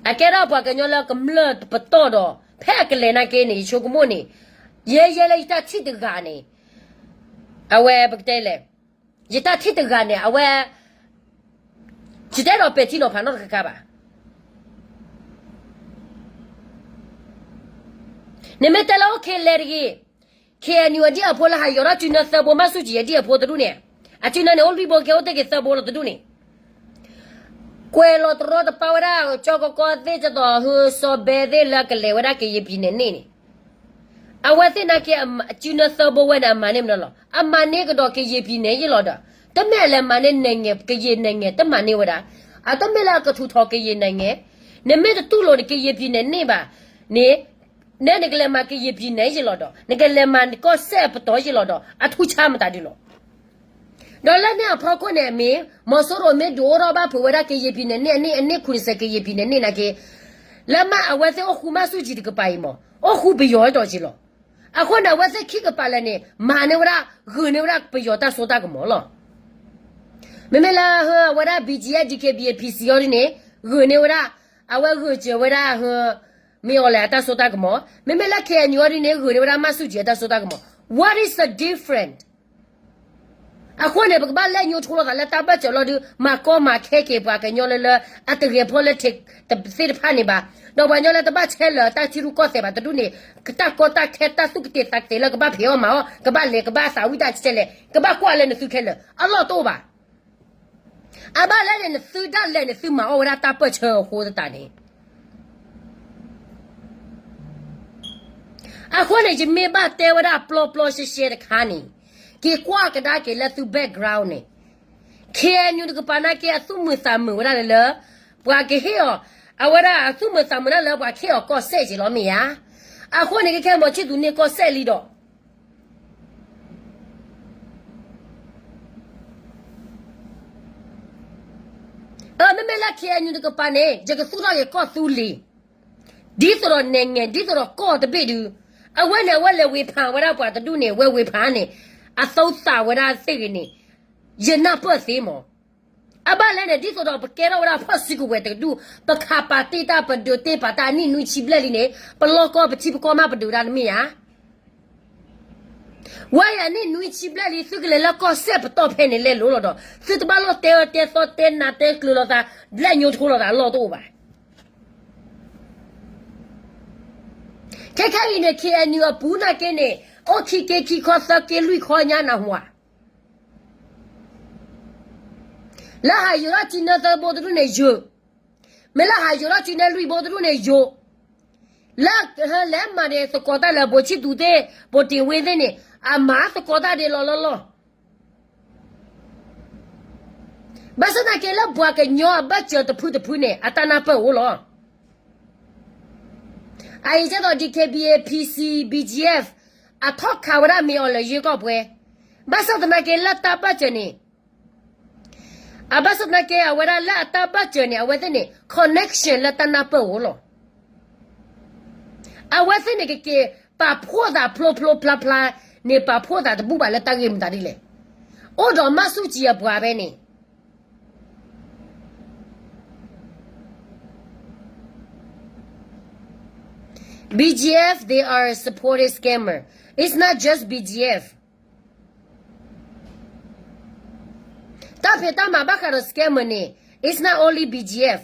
အကဲဒၣ်ပှၤကညီလၢကမျၢၢ်ပတီၢ်ဒီး ဖဲအကလဲၤနာ်က့န့ၣ် ယဆိကမိၣ်န့ၣ် ယဲယဲလၢယတၢ်ထံၣ်တဂၤန့ၣ် အဝဲပကတဲလဲၣ်, ယတၢ်ထံၣ်တဂၤန့ၣ် အဝဲ ယတအဲၣ်ဒိးပဲာ်ထံနီၤဖးနီတခါခါဘၣ်. နမ့ၢ်တဲလၢ okay လဲၤတဂ့ၤ, K N U အဒံၣ်အဖိလၢဟးယီၤထီၣ်စုနၢသၢဘိ မၤဆူၣ်ကံအဒံၣ်အဖိတဒူၣ်န့ၣ်, အစုနၢန့ၣ် အိၣ်လွံၢ်ဘိကဲအိၣ်တ့ၢ်က့ၤသၢဘိလီၤတဒူၣ်န့ၣ် ကွဲးလီၤတရီတပါဝဲဒၣ် ကၠီကီကီသ့ၣ် ကသိးဟၢစီၤဘဲသ့ၣ်လၢကလဲၤဝဲဒၣ်ကယဲၢ်ဖံန့ၣ်န့ၣ်န့ၣ်, အဝဲသ့ၣ်နာ်က့ စုနၢသၢဘိဝဲန့ၣ် အမၤန့ၢ်မနုၤလီၤ. အမၤန့ၢ်ကဒီးကယဲၢ်ဖံန့ၣ်ယ့ၢ်လီၤဒီး တမ့ၢ်အလဲၤမၤန့ၢ်နဲၣ်ငဲၤ ကယဲၢ်နဲၣ်ငဲၤ တမၤန့ၢ်ဝဲဒၣ်, အတမ့ၢ်လၢအကထူးထီၣ်ကယဲၢ်နဲၣ်ငဲၤ, နမ့ၢ်တတူၢ်လိာ်န့ၣ် ကယဲၢ်ဖံန့ၣ်န့ၣ်ဘၣ်န့ၣ် နဲနကလဲၤမၤကယဲၢ်ဖံန့ၣ်ယ့ၢ်လီၤဒီး နကလဲၤမၤကီၢ်စဲၣ်အပတီၢ်ယ့ၢ်လီၤဒီး အထူးဆါမတၤဒုလီၤ. ဒီးလၢန့ၣ်အဖီခိၣ်န့ၣ် အမ့ၢ် မီၤစိရိၤမ့ၢ်ဒုးအိၣ်ထီၣ်ဘၣ်ဖုးဝဲဒၣ်ကယဲၢ်ဖံန့ၣ်န့ၣ် အန့ၣ် အန့ၣ် ခူၣ်စဲး ကယဲၢ်ဖံန့ၣ်န့ၣ်နာ်က့ လၢမ့ၢ်အဝဲသ့ၣ်အိၣ်ဃူမၤဆူၣ်ကံတကပၤအံၤမး အိၣ်ဃူပယီၤအတီၢ်က့ၤလီၤ. အဃိန့ၣ် အဝဲသ့ၣ်ခံကပၤလၢာ်န့ၣ် မၤန့ၢ်ဝဲဒၣ် ဂုာ်န့ၢ်ဝဲဒၣ်ပယီၤတၢ်စိတၢ်ကမီၤလီၤ. မ့မ့ၢ်လၢဟၢအဝဲဒၣ် B G F D K B A P C အီၤဒ်န့ၣ် ဂုာ်န့ၢ်ဝဲဒၣ် အဝဲဂုာ်စၢၤဝဲဒၣ်ဟၢ မ့ၢ်အီၤလဲၣ်အတၢ်စိတၢ်ကမီၤ, မ့မ့ၢ်လၢ K N U အီၤဒ်န့ၣ် ဂုာ်န့ၢ်ဝဲဒၣ်မၤဆူၣ်ကံအတၢ်စိတၢ်ကမီၤ. What is the difference? အဃိန့ၣ် ပကဘၣ်လဲၤညိထီလိာ်သးလၢတၢ်ဘၢၣ်စၢၤလီၤဒုး မၤကီမၤခဲက့ၤပှၤကညီလၢလၢ အတဂဲၤဖီလၢထံးသ့ၣ်တဖၣ်န့ၣ်ဘၣ်. ဒီးပှၤကညီလၢတဘၣ်ဆဲးလၢာ်တၢ်ထံရူၢ်ကီၢ်သဲးဘၣ်တဒူၣ်န့ၣ် တၢ်ကီတၢ်ခဲတၢ်သူၣ်ကတ့ၢ်သးကတ့ၢ်လၢကဘၣ်ဖံးအီၣ်မၤအီၣ် ကဘၣ်လဲၤကဘၣ်သးဝံၣ်တၢ်ဆဲးလဲၣ် ကဘၣ်ကွၢ်လၢနသုခဲလၢာ် အလီၢ်တအိၣ်ဘၣ်. အဘၣ်လဲၣ်န့ၣ် နသုဒၣ်လဲာ်န့ၣ် သုမၤအီၣ်ဝဲဒၣ်တၢ်ပၢၢ်ဆၢအဃိသတးန့ၣ် အဃိန့ၣ် ယမ့ၢ်ဘၣ်တဲဝဲဒၣ်ပျီပျီရှဲရှဲတခါန့ၣ် က့ၤကွၢ်ကဒါက့ၤလၢသု background န့ၣ် K N U တကပၤနာ်က့ အသူၣ်မုာ်သးမုာ်ဝဲဒၣ်လၢလၢ ပှၤကဟ့ၣ်အီၤ အဝဲဒၣ်အသူၣ်မုာ်သးမုာ်ဒၣ်လၢပှၤကဟ့ၣ်အီၤကီၢ်စဲၣ်က့ၤလီၤမ့ၢ်ဧါ. အဃိန့ၣ် ကဲခဲမီၤဆံၣ်သူးန့ၢ်ကီၢ်စဲၣ်လံဒီး အမ့မ့ၢ်လၢ K N U တကပၤန့ၣ် ယကသူၣ်ထီၣ်က့ၤကီၢ်သူလ့ၤ ဒ်သိးဒီးနဲၣ်ငဲၤ ဒ်သိးဒီးကီၢ်တဘ့ၣ်ဒုး အဝဲန့ၣ် အဝဲလဲၤဝ့ၤဖးဝဲဒၣ်ပှၤတဒူၣ်န့ၣ် ဝဲဝ့ၤဖးန့ၣ် အသူသးဝဲဒၣ်သ့ၣ်ဂ့ၤန့ၣ် ယနၢ်ပၢၢ်သ့မး. အဘၣ်လဲၣ်န့ၣ် ဒ်သိးဒီးပကဲထီၣ်ဝဲဒၣ်ဖီၣ်စုကဝဲၤတဒူၣ် ပခးပာ်တ့ၢ်တၢ်ပဒုးတ့ၢ်ပာ်တၢ်အနံၣ်နွံဆံဘျဲၣ်လံန့ၣ် ပလီၢ်ကီၢ်ပထံပကီၢ်မးပဒုးဒၣ်တမ့ၢ်ဧါ. ဝဲအံၤအနံၣ်နွံဆံဘျဲၣ်လံ သုကလဲၤလၢကီၢ်စဲၣ်ပတီၢ်ဖဲန့ၣ်လဲၤလိၤလီၤဒီး သုတဘၣ်လီၤတဲအၢတဲသီတဲနးတဲကျၢၤလိာ်သး ဘျဲၣ်ညိထိလိာ်သးအလီၢ်တအိၣ်ဘၣ်. ခဲခဲအံၤန့ၣ် K N U အပူၤနာ်က့န့ၣ် အိၣ်ခံက့ခံခီသၢက့လွံၢ်ခီညါနၢ်ဟူဧါ. လၢဟးယိၤထီၣ်စုနၢသၢဘိတဒူၣ်န့ၣ်ယိၤ, မ့ၢ်လၢဟးယိၤထီၣ်စုနၢလွံၢ်ဘိတဒူၣ်န့ၣ်ယိၤ, လၢလဲၤမၤန့ၣ်သကိးတၢ်လၢဘိးဆံၣ်သူးသ့ၣ် ဘိးတ့ၢ်ဝ့သ့ၣ်န့ၣ် အမၤသကိးတၢ်ဒ်လီၤလီၤလီၤ. ဘၣ်ဆၣ်သနာ်က့လၢပှၤကညီအဘၢၣ်စၢၤတဖုတဖုန့ၣ် အတၢ်နၢ်ပၢၢ်အိၣ်လီၤ. အအံၤကဲသိး D K B A P C B G F အထီၣ်ခးဝဲဒၣ်မ့ၢ်အီၤလၢယ့ၢ်ကီၢ်ပှဲၤ, ဘၣ်ဆၣ်သနာ်က့လၢတၢ်ဘၢၣ်စၢၤန့ၣ် အဘၣ်ဆၣ်သနာ်က့အဝဲဒၣ်လၢအတၢ်ဘၢၣ်စၢၤန့ၣ် အဝဲသ့ၣ်န့ၣ် connection လၢတၢ်နၢ်ပၢၢ်အိၣ်လီၤ. အဝဲသ့ၣ်န့ၣ်ကက့ၤပာ်ဖှိၣ်သးဖျိဖျိဖျါဖျါန့ၣ် ပာ်ဖှိၣ်သးတဘူၣ်ဘၣ်လၢတၢ်ဂ့ၢ်မတၤဒ်လဲၣ်. အိၣ်ဒီးမၤဆူၣ်ကံအပှၤဖဲန့ၣ် B G F, they are supporting scammer. It's not just B G F. တၢ်ဖံးတၢ်မၤဘၣ်ဃးဒီး scammer န့ၣ် it's not only B G F.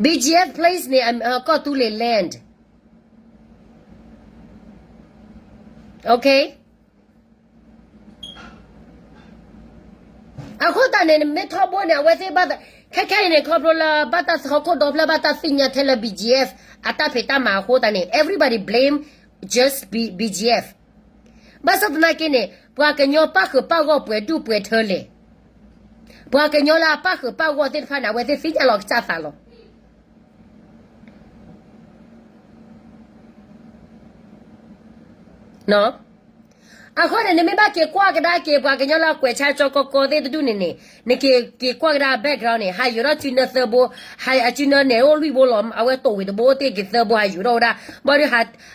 B G F place န့ၣ် ကီၢ်သူလ့ၤ land. Okay. အဃိသတးန့ၣ် နမ့ၢ်ထီဘိန့ၣ် အဝဲသ့ၣ်ဘၣ်သး ခဲခဲအံၤန့ၣ် ခီဖျိလၢဘၣ်တၢ်ဟီၣ်ခိၣ်ဒီဖျၢၣ်ဘၣ်တၢ်သ့ၣ်ညါထဲလၢ B G F အတၢ်ဖံးတၢ်မၤအဃိသတးန့ၣ် everybody blame just B- BGF. ဘၣ်ဆၣ်သနာ်က့န့ၣ် ပှၤကညီပၣ်ဃုာ်ပၣ်ဂီၢ်ပှဲၤဒူၣ်ပှဲၤထၢလဲၣ်. ပှၤကညီလၢအပၣ်ဃုာ်ပၣ်ဂီၢ်သ့ၣ်တဖၣ်န့ၣ် အဝဲသ့ၣ်သ့ၣ်ညါလီၤကစၢ်သးလီၤ. အဃိန့ၣ် နမ့ၢ်ဘၣ်က့ၤကွၢ်ကဒါက့ၤ ပှၤကညီလၢအကွဲးဆါကၠီကီကီသ့ၣ်တဒူၣ်န့ၣ်န့ၣ် နက့ၤက့ၤကွၢ်ကဒါ background န့ၣ် ဟးယိးထီၣ်စုနၢသၢဘိ, ဟးအစုနၢနဲၣ်အိၣ်လွံၢ်ဘိလီၤ, အဝဲတိာ်ဝံၤတဘိအိၣ်တ့ၢ်က့ၤသၢဘိ ဟးယိးထီၣ်ဝဲဒၣ်, ဘၣ်ဒီး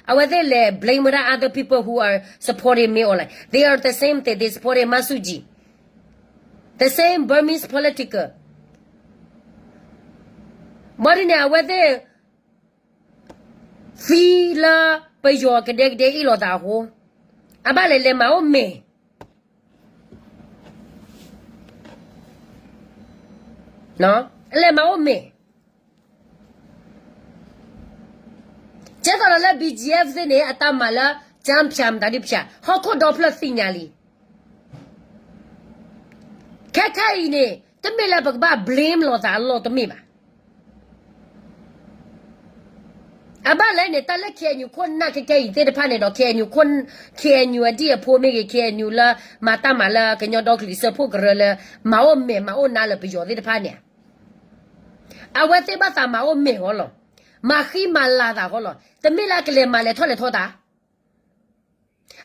အဝဲသ့ၣ်လဲၤ blame ဝဲဒၣ် other people who are supporting Min Aung Hlaing. They are the same thing, they supporting မါဆူၣ်ကၠံၣ်. The same Burmese political. ဘၣ်ဒီးန့ၣ် အဝဲသ့ၣ် သံလၢပယီၤကဒဲကဒဲအ့ၣ်လိာ်သးအဃိ, အဘၣ်လဲၤလဲၤမၤအိၣ်မဲာ်, လဲၤမၤအိၣ်မဲာ်. ကဲသိးဒီးလၢ BGF သ့ၣ်န့ၣ် အတၢ်မၤလၢ ကၠၢဖၠၣ်မတၤဒုဖၠၣ် ဟီၣ်ခိၣ်ဒီဖျၢၣ်သ့ၣ်ညါလံ. ခဲခဲအံၤန့ၣ် တမ့ၢ်လၢပကဘၣ် blame လိာ်သးအလီၢ်တမ့ၢ်ဘၣ်. အဘၣ်လဲၣ်န့ၣ် တၢ်လၢ KNU ခိၣ်နၢ်ခဲခဲအံၤသ့ၣ်တဖၣ်န့ၣ်ဒီး KNU ခိၣ်, KNU အဒံၣ်အဖိမ့ၢ်ဂ့ၤ KNU လၢမၤတၢ်မၤလၢကညီဒီကလုာ်စၢဖှိၣ်ကရၢလၢ မၤအိၣ်မဲာ်မၤအိၣ်နါလၢပယီၤသ့ၣ်တဖၣ်န့ၣ် အဝဲသ့ၣ်ဘၣ်သးမၤအိၣ်မဲာ်ဃီလီၤ. မၤဃံမၤလၤသးဃီလီၤ. တမ့ၢ်လၢအကလဲၤမၤလဲၤထီၣ်လဲၤထီၣ်တၢ်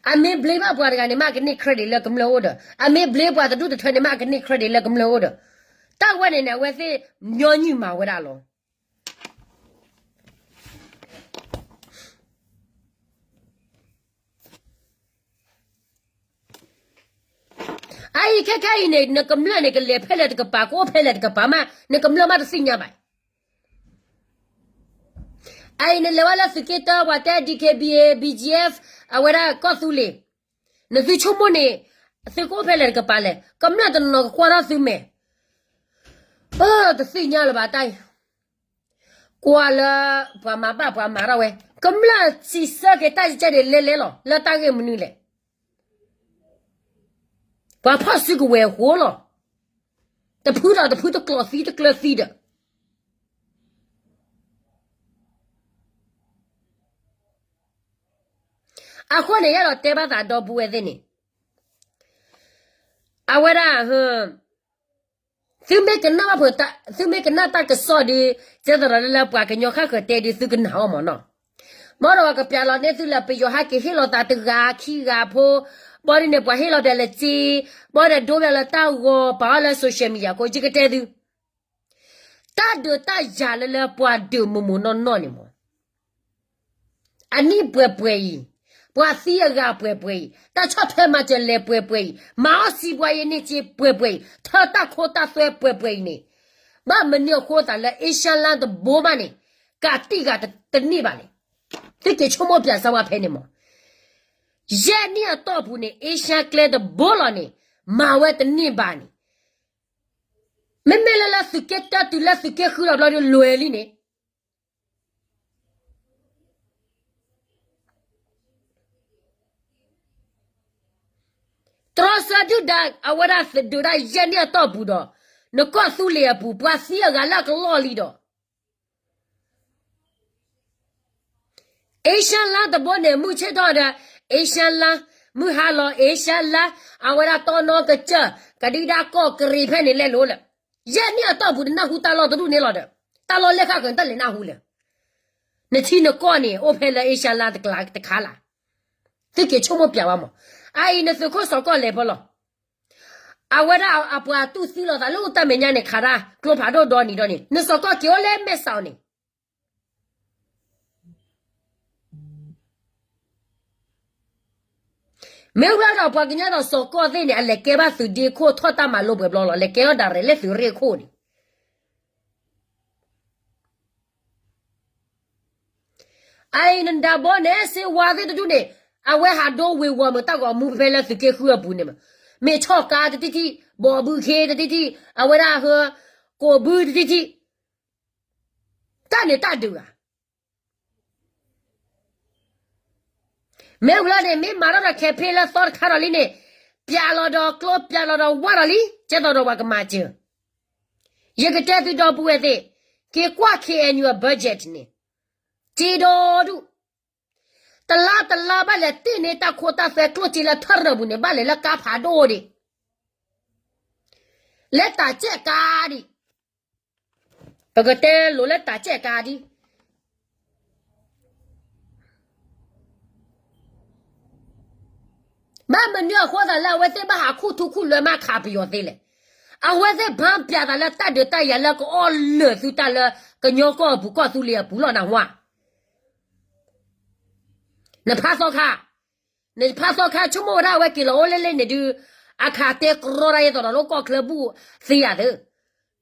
အမ့ၢ် blame ဘၣ်ပှၤတဂၤန့ၣ် မ့ၢ်အကန့ၢ် credit လၢကမျၢၢ်အိၣ်ဒီး အမ့ၢ် blame ပှၤတဒူၣ်တထၢန့ၣ် မ့ၢ်အကန့ၢ် credit လၢကမျၢၢ်အိၣ်ဒီး တၢ်ဝဲန့ၣ်န့ၣ် အဝဲသ့ၣ်ညီနုၢ်မၤဝဲဒၣ်လီၤ. အအံၤခဲခဲအံၤန့ၣ် နကမျၢၢ်န့ၣ် ကလဲၤဖဲလဲၣ်တကပၤ ကအိၣ်ဖဲလဲၣ်တကပၤမး နကမျၢၢ်မးတသ့ၣ်ညါဘၣ်. အအံၤနလဲၤဝဲလၢသုးက့တၢ ပှၤတဲ DKBA BGF အဝဲဒၣ်ကီၢ်သူလ့ၤ နသုဆိကမိၣ်န့ၣ် သုကအိၣ်ဖဲလဲၣ်တကပၤလဲၣ် ကမျၢၢ်တနီၤကကွၢ်ထီၣ်သုမဲာ် အၢ တသ့ၣ်ညါလၢၤဘၣ်တၢ်အံၤ ကွၢ်လၢ ပှၤမၤဘၣ်ပှၤမၤထီၣ်ဝဲ ကမျၢၢ်စံးဆၢက့ၤတၢ်ကဲန့ၣ်လဲၤလဲၤလီၤ လၢတၢ်ဂ့ၢ်မနုၤလဲၣ်. ပှၤဖီၣ်စုကဝဲၤအဃိလီၤ. တဖုဒီးတဖုတကျိးသံတကျၢၤသံဒီး အဃိန့ၣ် ယအဲၣ်ဒိးတဲဘၣ်သးဒီပုၢ်ဝဲၢ်သ့ၣ်န့ၣ် အဝဲဒၣ် သုမ့ၢ်ကနၣ်ဘၣ်ဖုး, သုမ့ၢ်ကနၣ်တၢ်ကစီၣ်ဒီး ကဲသရၣ်လၢပှၤကညီဃၣ်ဃၢၤတဲဒီး သုကနၣ်အီၤမၢ်နီၤ. ဘၣ်ဒီးပှၤကပျးလီၤန့ၢ်သုလၢပယီၤဟဲက့ၤဟ့ၣ်လီၤသးတဂၤခံဂၤဖိ, ဘၣ်ဒီးန့ၣ် ပှၤဟ့ၣ်လီၤပျးလၢစ့, ဘၣ်ဒီးဒိပျးလၢတၢ်ဂီၤ ပာ်အီၤလၢ social media ကိးယကတဲသု တၢ်ဒုးတၢ်ယၤလၢလၢပှၤဒုးမိၢ်မိၢ်နီၢ်နီၢ်န့ၣ်မၢ် အနံၣ်ပှဲၤပှဲၤအံၤ, ပှၤသံအဂၤပှဲၤပှဲၤအံၤ, တၢ်ဆီၣ်ထွဲမၤစၢၤလဲၤပှဲၤပှဲၤအံၤ, မၤအီၣ်စံးပှၤယဲန့ၢ်စ့ပှဲၤပှဲၤအံၤ, ထၢတၢ်ခိတၢ်သွဲပှဲၤပှဲၤအံၤန့ၣ်, ဘၣ်မနုၤအဃိသးလၢ Asian လါတဘိမးန့ၣ်, ကးတံၢ်ဂၤတန့ၢ်ဘၣ်လဲၣ်. သုက့ၤဆိကမိၣ်ပျးစၢၤဝဲဖဲန့ၣ်မၢ်. ယဲၢ်နံၣ်အတီၢ်ပူၤန့ၣ် Asian ကျဲတဘိလီၤန့ၣ်, မၤဝဲတန့ၢ်ဘၣ်န့ၣ် မ့မ့ၢ်လၢလၢသုးက့တၢတုၤလၢသုးက့ဃုဒီးဘျီဒီးလွဲၤလံန့ၣ်, တြီဆၢဒုၣ်ဒါ အဝဲဒၣ်ဒုးဒၣ်ယဲၢ်နံၣ်အတီၢ်ပူၤဒီး, နကီၢ်သူလ့ၤအပူၤ ပှၤသံအဂၤလၢအကလီၢ်လံဒီး Asian လါတဘိန့ၣ် မုၢ်ဆ့ၣ်ထီၣ်ဒီး Asian လါ, မုၢ်ဟါလီၤ Asian လါ, အဝဲဒၣ်တီနီကစၢၢ် ကဒံဒါကီၢ်ကရံၤဖဲန့ၣ်လဲၤလိၤလၢ, ယဲၢ်နံၣ်အတီၢ်ပူၤတနၢ်ဟူတၢ်လီၢ်တဒူၣ်န့ၣ်လီၤဒီး, တၢ်လီၢ်လဲၢ်ဃၣ်ဃၢၤတၢ်လဲၤနၢ်ဟူလဲၣ်. နထံနကီၢ်န့ၣ် အိၣ်ဖဲလၢ Asian လါတကလးတခါလၢ်, သုက့ၤဆိကမိၣ်ပျးဝဲမၢ်. အအံၤနသုးခိၣ်စီၤကီၢ်လဲၤဖဲလီၤ. အဝဲဒၣ်အပှၤတူၢ်သံလိာ်သးလၢအိၣ်တၢ်မဲာ်ညါန့ၣ် ခးတၢ်ကျိဖးဒိၣ်ဒီနံၤဒီးန့ၣ် နစီၤကီၢ်က့ၤအိၣ်လၢမဲာ်ဆှးန့ၣ် မ့ၢ်ဝဲဒီးပှၤကညီဒီးစီၤကီၢ်သ့ၣ်န့ၣ် အလဲၤကဲဘၣ်သုးဒ့ခိၣ်ထီၣ်တၢ်မၤလိပှဲၤဘျီလီၤ. လဲၤကဲထီၣ်ဒၣ်ရဲၣ်လၢသုးရ့ၣ်ခိၣ်န့ၣ် အအံၤနဒၣ်ဘီန့ၣ် စ့ဝါသ့ၣ်တဒူၣ်န့ၣ် အဝဲဟးဒိဝ့ၤဝီၤမုာ်တၢ်ဂီၤမူဖဲလၢသုးက့ဃုအပူၤန့ၣ်မး, မ့ၢ်ဆီၣ်ကါတထံၣ်ထံၣ်, ဘီဘုခ့တထံၣ်ထံၣ်, အဝဲဒၣ်ဟၢ ကိးဘုတထံၣ်ထံၣ်, တၢ်န့ၣ်တၢ်ဒုးဧါ. မ့ၢ်ဝံၤလီၤန့ၣ် မ့ၢ်မၤထီၣ်ဒီး campaign လၢသီတခါဒီးလံန့ၣ်, ပျးလီၤဒီးကျိ ပျးလီၤဒီးဝါဒီးလံ, ကဲသိးဒီးပှၤကမၤစၢၤ. ယကတဲသုဒီပုၢ်ဝဲၢ်သ့ၣ်, က့ၤကွၢ် K N U အ budget န့ၣ်, စ့ဒီဒူၣ်, တလါတလါဘၣ်လဲၤတ့ၢ်န့ၢ်တၢ်ခိတၢ်သွဲကျိၣ်စ့လၢထၢၣ်ရၢၢ်ပူၤန့ၣ် ဘၣ်လဲၤလၢကါဖးဒိၣ်ဒံး, လၢတၢ်ကဲးကါဒံး ပကတဲလိၤလၢတၢ်ကဲးကါဒံး. ဘၣ်မနုၤအဃိသတးလၢအဝဲသ့ၣ်ဘၣ်ဟးခူၣ်ထူခူၣ်လွဲမးခးပယီၤသ့လဲၣ်. အဝဲသ့ၣ်ဘၣ်ပျးသးလၢတၢ်ဒုးတၢ်ယၤလၢကအီၣ်လၢာ်သုတၢ်လၢကညီကီၢ်အပူၤကီၢ်သူလ့ၤအပူၤလီၤနၢ်ဟူဧါ. နဖးသီခါ, နဖးသီခါဆိကမိၣ်ဝဲဒၣ်အဝဲက့ၤလီၤအိၣ်လၢလ့ၣ်န့ၣ်ဒုး, အခးတဲကြီတၢ်ယဲသိးဒီးလၢကီၢ်ချၢဘူၣ်သ့ယၤသၢ,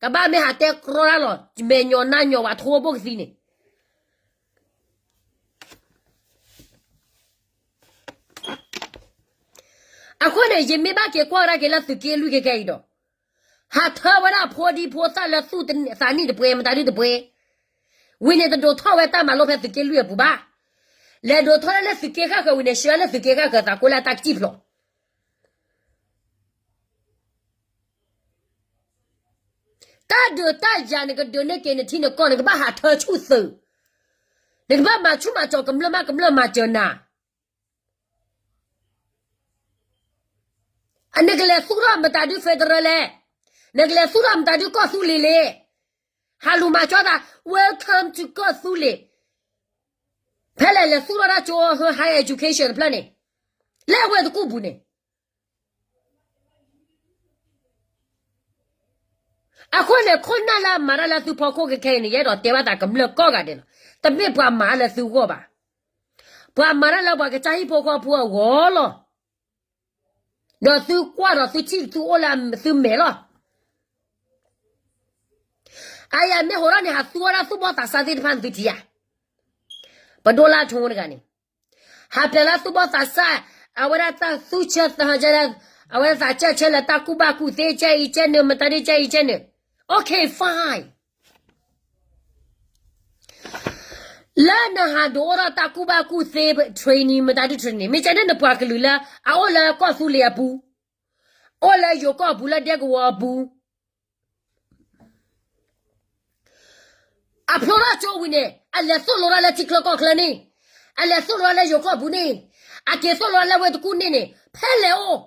ကဘၣ်မ့ၢ်ဟးတဲကြီတၢ်လီၤ မဲာ်ညီနါညီဝဲထိဘိၣ်ကသံန့ၣ် အဃိန့ၣ် ယမ့ၢ်ဘၣ်က့ၤကွၢ်ကဒါက့ၤလၢသုးက့လွံၢ်ခဲကဲအံၤဒီး, ဟးထၢဝဲဒၣ်ဖိဒံဖိသၣ်လၢသူၣ်သးနံၣ်တပှဲၤ မတၤဒုတပှဲၤ, ဝံၤန့ၣ်တဒိးထီၣ်ဝဲတၢ်မၤလိဖဲသုးက့လွံၢ်အပူၤဘၣ်. လဲၤဒိးထီၣ်လၢလၢသုးက့ဃၣ်ဃၢၤဝံၤန့ၣ် ဆှၢလၢသုးက့ဃၣ်ဃၢၤသးကိးလၢအတၢ်ကစံၣ်ဖျိး တၢ်ဒုးတၢ်ယၤနကဒုးန့ၢ်က့ၤနထံနကီၢ် နကဘၣ်ဟးထၢဆူၣ်သုး, နကဘၣ်မၤဆူၣ်မၤစီၤကမျၢၢ်မးကမျၢၢ်မၤစၢၤနၤ နကလဲၤသူၣ်ထီၣ်မတၤဒု federal လဲၣ်, နကလဲၤသူၣ်ထီၣ်မတၤဒုကီၢ်သူလ့ၤလဲၣ်, ဟးလူၤမၤကၠီသး welcome to ကီၢ်သူလ့ၤ, ဖဲလဲၣ်လဲၤသူၣ်ထီၣ်တၢ်ကၠိဟၢ high education တဖျၢၣ်န့ၣ်, လၢအဝဲသကူၣ်ပူၤန့ၣ် အဃိန့ၣ် ခိၣ်နၢ်လၢအမၤတၢ်လၢသုဖီခိၣ်ခဲခဲအံၤန့ၣ် ယအဲၣ်ဒိးတဲဘၣ်သးကမျၢၢ်ကိးဂၤဒဲးလီၤ. တမ့ၢ်ပှၤမၤလၢသုဂီၢ်ဘၣ်. ပှၤမၤတၢ်လၢပှၤကစၢ်ဟံၣ်ဖိဃီဖိအဂီၢ်လီၤ. ဒီးသုကွၢ်ဒီးသုထံၣ်သုအိၣ်လၢသုမဲာ်လီၤ. အယၤမ့ၢ်ဟိးထီၣ်န့ၣ် ဟးသူဝဲဒၣ်သူၣ်ဘီၣ်သးစၢ်သ့ၣ်တဖၣ်န့ၣ်သုထံၣ်ဧါ. ပဒိၣ်လၢထိတဂၤန့ၣ် ဟးပျဲလၢသူၣ်ဘီၣ်သးစၢ်, အဝဲဒၣ်တၢ်သူၣ်ဆၢသဟၢဆၢ, အဝဲဒၣ်သးစၢ်ဆၢလၢတၢ်ကူၣ်ဘၣ်ကူၣ်သ့ ကဲအံၤကဲနုာ် မတၤဒ်ကဲအံၤကဲနုာ်, okay fine. လၢနဟးဒိးအိၣ်ထီၣ်တၢ်ကူၣ်ဘၣ်ကူၣ်သ့ training မတၤဒ် training မ့ၢ်ကဲန့ၣ် နပှၤကလုာ်လၢအအိၣ်လၢကီၢ်သူလ့ၤအပူၤ, အိၣ်လၢယိၤကီၢ်အပူၤလၢဒဲကဝီၤအပူၤ အဖျိထီၣ်ကၠိဝံၤန့ၣ် အလဲၤသိၣ်လိထီၣ်လၢထံချၢကီၢ်ချၢန့ၣ်, အလဲၤသိၣ်လိထီၣ်လၢယိၤကီၢ်ပူၤန့ၣ်, အက့ၤသိၣ်လိထီၣ်လၢဝ့ၢ်တကူၣ်န့ၣ်န့ၣ် ဖဲလဲၣ်အိၣ်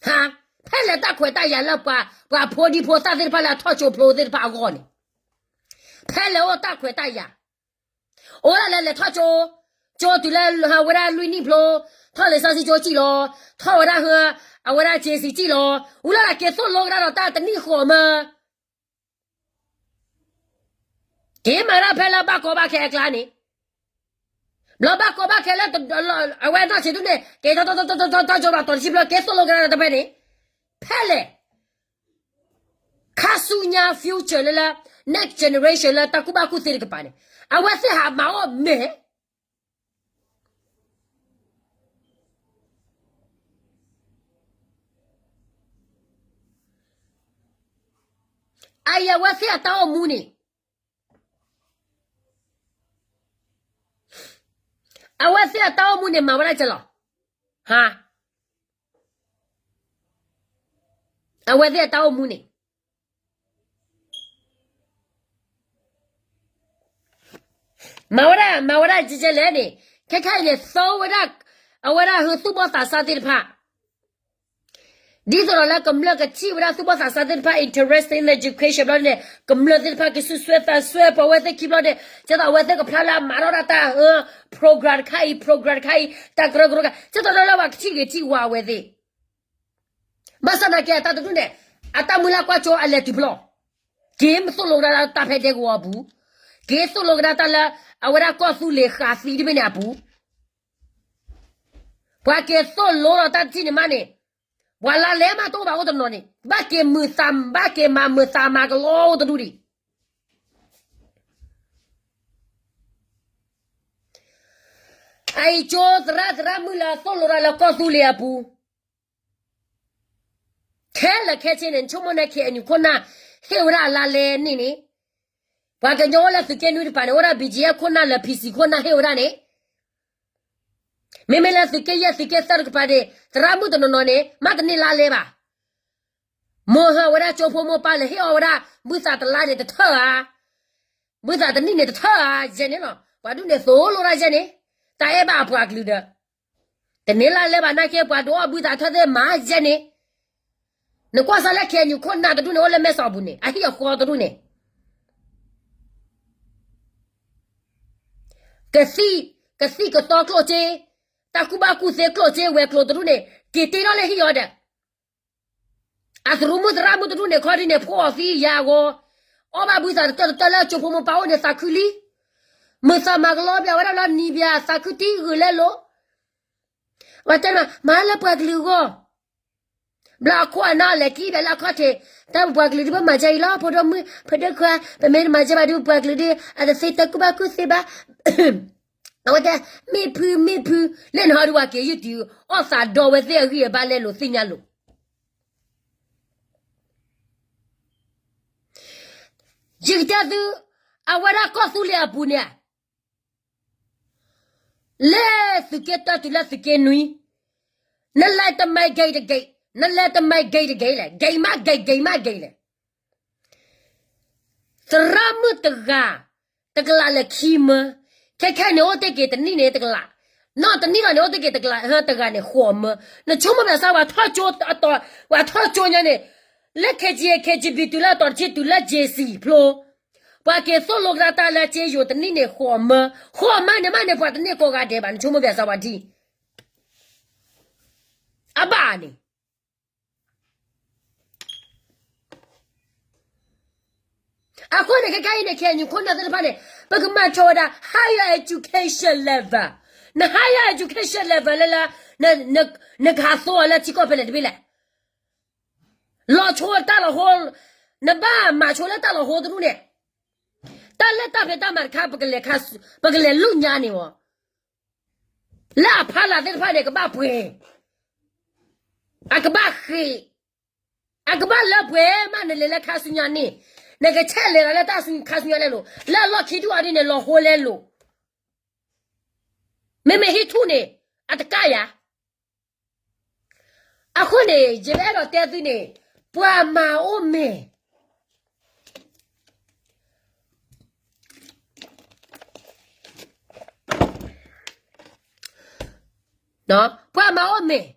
ဟါ, ဖဲလဲၣ်တၢ်ခွဲးတၢ်ယာ်လၢပှၤ, ပှၤဖိဒံဖိသၣ်သ့ၣ်တဖၣ်လၢအထီၣ်ကၠိဖျိသ့ၣ်တဖၣ်အဂီၢ်န့ၣ်, ဖဲလဲၣ်အိၣ်တၢ်ခွဲးတၢ်ယာ်, အိၣ်ဒၣ်လၢလဲၤထီၣ်ကၠိ, ကၠိတုၤလၢဝဲဒၣ်လွံၢ်နံၣ်ဖျိ, ထီၣ်လံာ်စီဆှံကၠိစံၣ်လီၤ, ထီၣ်ဝဲဒၣ်ဟၢ, အဝဲဒၣ် ကၠ့စံၣ်စံၣ်လီၤ, ဝံၤလီၤလၢက့ၤသိၣ်လိကဒါဒီးတၢ်တနံၣ်ဃီမၢ က့ၤမၤတၢ်ဖဲလၢဘၣ်ကီဘၣ်ခဲအကျါန့ၣ်, ဘျီဘၣ်ကီဘၣ်ခဲလၢ အဝဲနီၢ်ဆံးဒူၣ်န့ၣ် က့ၤထီၣ်ထီၣ်ထီၣ်ထီၣ်ကၠိဘၣ်တီၤတဆံဖျၢၣ် က့ၤသိၣ်လိကဒါဒီးတဖဲန့ၣ်, ဖဲလဲၣ် ခါဆူညါ future လၢလၢ next generation လၢတၢ်ကူၣ်ဘၣ်ကူၣ်သ့တကပၤန့ၣ်, အဝဲသ့ၣ်ဟးမၤအိၣ်မဲာ် အအံၤအဝဲသ့ၣ်အတၢ်အိၣ်မူန့ၣ်, အဝဲသ့ၣ်အတၢ်အိၣ်မူန့ၣ် မၤဝဲဒၣ်ကဲလီၤ. ဟါ, အဝဲသ့ၣ်အတၢ်အိၣ်မူန့ၣ် မၤဝဲဒၣ်, မၤဝဲဒၣ်ကဲကဲလဲၣ်န့ၣ်, ခဲခါအံၤန့ၣ် သီဝဲဒၣ်, အဝဲဒၣ်ဟၢသူၣ်ဘီၣ်သးစၢ်သ့ၣ်တဖၣ်, ဒ်သိးဒီးလၢကမျၢၢ်ကထံၣ်ဝဲဒၣ်သူၣ်ဘီၣ်သးစၢ်သ့ၣ်တဖၣ် interest in education ဘျီန့ၣ်, ကမျၢၢ်သ့ၣ်တဖၣ်ကစူၢ်စွဲသးစွဲပှၤဝဲသ့ၣ်ခံဘျီန့ၣ်, ကဲသိးအဝဲသ့ၣ်ကဖျါလၢအမၤထီၣ်ဒၣ်တၢ်ဟၢ program တခါအံၤ program တခါအံၤ တၢ်ကရၢကရိတခါ, ကဲသိးဒီးလၢပှၤကထံၣ်ဂ့ၤထံၣ်ဝါအဝဲသ့ၣ် ဘၣ်ဆၣ်သနာ်က့ အတၢ်တဒူၣ်န့ၣ်, အတၢ်မုၢ်လၢ်ကွၢ်ကၠိအလဲၤတုၤဖျီ, က့ၤမသိၣ်လိကဒါတၢ်ဖဲဒဲကဝီၤအပူၤ, က့ၤသိၣ်လိကဒါတၢ်လၢ အဝဲဒၣ်ကီၢ်သူလ့ၤဃာ်သံတမ့ၢ်န့ၣ်အပူၤ, ပှၤက့ၤသိၣ်လိဒီးတၢ်တထံၣ်န့ၣ်မးန့ၣ်, ပှၤလါလဲမးတအိၣ်ဘၣ်အိၣ်တနီၤန့ၣ် ဘၣ်က့ၤမုာ်သး ဘၣ်က့ၤမၤမုာ်သးမၤကလီအိၣ်တဒူၣ်ဒံး အအံၤကၠိသရၣ်သရၣ်မုၣ်လၢသိၣ်လိတၢ်လၢကီၢ်သူလ့ၤအပူၤ ခဲလၢာ်ခဲဆ့န့ၣ် နဆိကမိၣ်န့ၣ် KNU ခိၣ်နၢ် ဟ့ၣ်ဝဲဒၣ်အလါလဲန့ၣ်န့ၣ် ပှၤကညီအိၣ်လၢသုးက့နွံတကပၤန့ၣ် အိၣ်ဒၣ် ဘီကၠံအ့ ခိၣ်နၢ်လၢ ဖံစံ ခိၣ်နၢ်ဟ့ၣ်ဝဲဒၣ်န့ၣ် မ့မ့ၢ်လၢသုးက့ယဲၢ်သုးက့သၢတကပၤန့ၣ် သရၣ်မုၣ်တနီၤနီၤန့ၣ် မ့ၢ်တန့ၢ်လါလဲဘၣ် မိၢ်ဟၢဝဲဒၣ်ကၠိဖိမိၢ်ပၢ်လၢဟ့ၣ်အီၣ်ဝဲဒၣ် ဘုသးတလါန့ၣ်တထၢၣ်ဧါ, ဘုသးတနံၣ်န့ၣ်တထၢၣ်ဧါ ယဲန့ၣ်လီၤ. ပှၤဒူၣ်န့ၣ်သိၣ်လိတၢ်ယဲန့ၣ်, တၢ်အဲၣ်ဘၣ်အပှၤကလုာ်ဒီး တန့ၢ်လါလဲဘၣ်နာ်က့ ပှၤဒုးအီၣ်ဘုသးထၢၣ်သ့ၣ်မၤယဲန့ၣ်, နကွၢ်စၢ်လၢ KNU ခိၣ်နၢ်တဒူၣ်န့ၣ် အိၣ်လၢမဲၢ်ဆီးပူၤန့ၣ် အဟံၣ်အဃီတဒူၣ်န့ၣ် ကသံၣ်ကသီကျိၣ်စ့, တၢ်ကူၣ်ဘၣ်ကူၣ်သ့ကျိၣ်စ့ဝဲၤကျိၤတဒူၣ်န့ၣ် က့ၤတ့ထီၣ်လၢဟံၣ်အီၤဒီး အသရူးမုၣ်သရၣ်မုၣ်တဒူၣ်န့ၣ် ခီဒ်န့ၣ် ဖှီၣ်အီၤသံယၤအဂီၢ်, အီၣ်ဘၣ်ဘုသးတတၢၢ်တတၢၢ်လၢကၠိဖိမိၢ်ပၢ်အိၣ်န့ၣ် သးခုလံ, မုၢ်သးမၤကလီပျၢ်ဝဲဒၣ်လၢနံၤဘၣ် သးခုတံၢ်ဂုာ်လဲလိာ်, ဝဲတဲမး မၤလၢပှၤကလုာ်အဂီၢ် ဘျီအခိၣ်အနၢ်လဲၤကံၣ်ဘၣ်လၢအခီၣ်ထံး, တၢ်ပပှၤကလုာ်ဒုးပမၤကဲအံၤလီၤ ဖိဒိၣ်မုၣ် ဖိဒိၣ်ခွါ, ပမ့ၢ်တမၤကဲဘၣ်ဒုး ပှၤကလုာ်ဒုး အတသ့တၢ်ကူၣ်ဘၣ်ကူၣ်သ့ဘၣ်. အဝဲတဲ မ့ၣ်ဖု မ့ၣ်ဖု, လၢနဟီဒုးပှၤက့ၤယုၢ်တုၤ အီၣ်သးဒီဝဲသ့ၣ်အဂံၢ်အဘါလဲလိာ်သ့ၣ်ညါလိာ်. ယကတဲသု, အဝဲဒၣ်ကီၢ်သူလ့ၤအပူၤန့ၣ် လၢသုးက့တၢတုၤလၢသုးက့နွံ, နလဲၤတမဲာ်ဂ့ၤတဂ့ၤ, နလဲၤတမဲာ်ဂ့ၤတဂ့ၤလဲၣ်, ဂ့ၤမးဂ့ၤ ဂ့ၤမးဂ့ၤလဲၣ်. သရၣ်မုၣ်တဂၤ တကလးလၢခံမၢ, ခဲခဲန့ၣ်အိၣ်တ့ၢ်က့ၤတနံၣ်န့ၣ်တကလး, နီၢ်တနံၣ်လီၤန့ၣ်အိၣ်တ့ၢ်က့ၤတကလး တဂၤန့ၣ်ဃိးမၢ, နဆိကမိၣ်ဘၣ်စၢ် ပှၤထီၣ်ကၠိအတီၤ, ပှၤထီၣ်ကၠိညါန့ၣ်, လၢ KGA KGB တုၤလၢအတီၤတဆံတုၤလၢ JC ဖျိ ပှၤက့ၤသိၣ်လိကဒါတၢ်လၢကၠ့ယိၤတနံၣ်န့ၣ် ဃိးမၢ, ဃိးမၢန့ၣ်မးန့ၣ် ပှၤတန့ၢ်ကိးဂၤဒဲးဘၣ် နဆိကမိၣ်ဘၣ်စၢ်ဝဲဒၣ်, အဘၣ်န့ၣ် အဃိန့ၣ် ခဲခဲအံၤန့ၣ် KNU ခိၣ်နၢ်သ့ၣ်တဖၣ်န့ၣ် ပကမၤထီၣ်ဝဲဒၣ် higher education level, န higher education level လၢလၢ, နကဟးသိလၢထံကီၢ်ဖဲလဲၣ်တဘ့ၣ်လဲၣ်, လီၤဆိတၢ်လီၤဟိ, နဘၣ်မၤဆိလၢတၢ်လီၤဟိတဒူၣ်န့ၣ်, တၢ်လၢတၢ်ဖံးတၢ်မၤတခါ ပကလဲၤလူညါန့ၣ်မး, လၢအဖီလာ်သ့ၣ်တဖၣ်န့ၣ် ကဘၣ်ပှဲၤ, အကဘၣ်ဃ့ၢ်, အကဘၣ်လၢပှဲၤမး နလဲၤလၢခါဆူညါန့ၣ်, နကဆဲးလဲၤလၢတၢ်ခါဆူညါလဲလိာ်, လၢအလီၢ်ခံဒူၣ်အီၤဒ်န့ၣ် လီၤဟိလဲလိာ်, မ့မ့ၢ်ဟံၣ်ထူၣ်န့ၣ် အတကၣ်ယၤ အဃိန့ၣ် ယအဲၣ်ဒိးတဲသုန့ၣ်, ပှၤမၤအိၣ်မဲာ်, ပှၤမၤအိၣ်မဲာ်,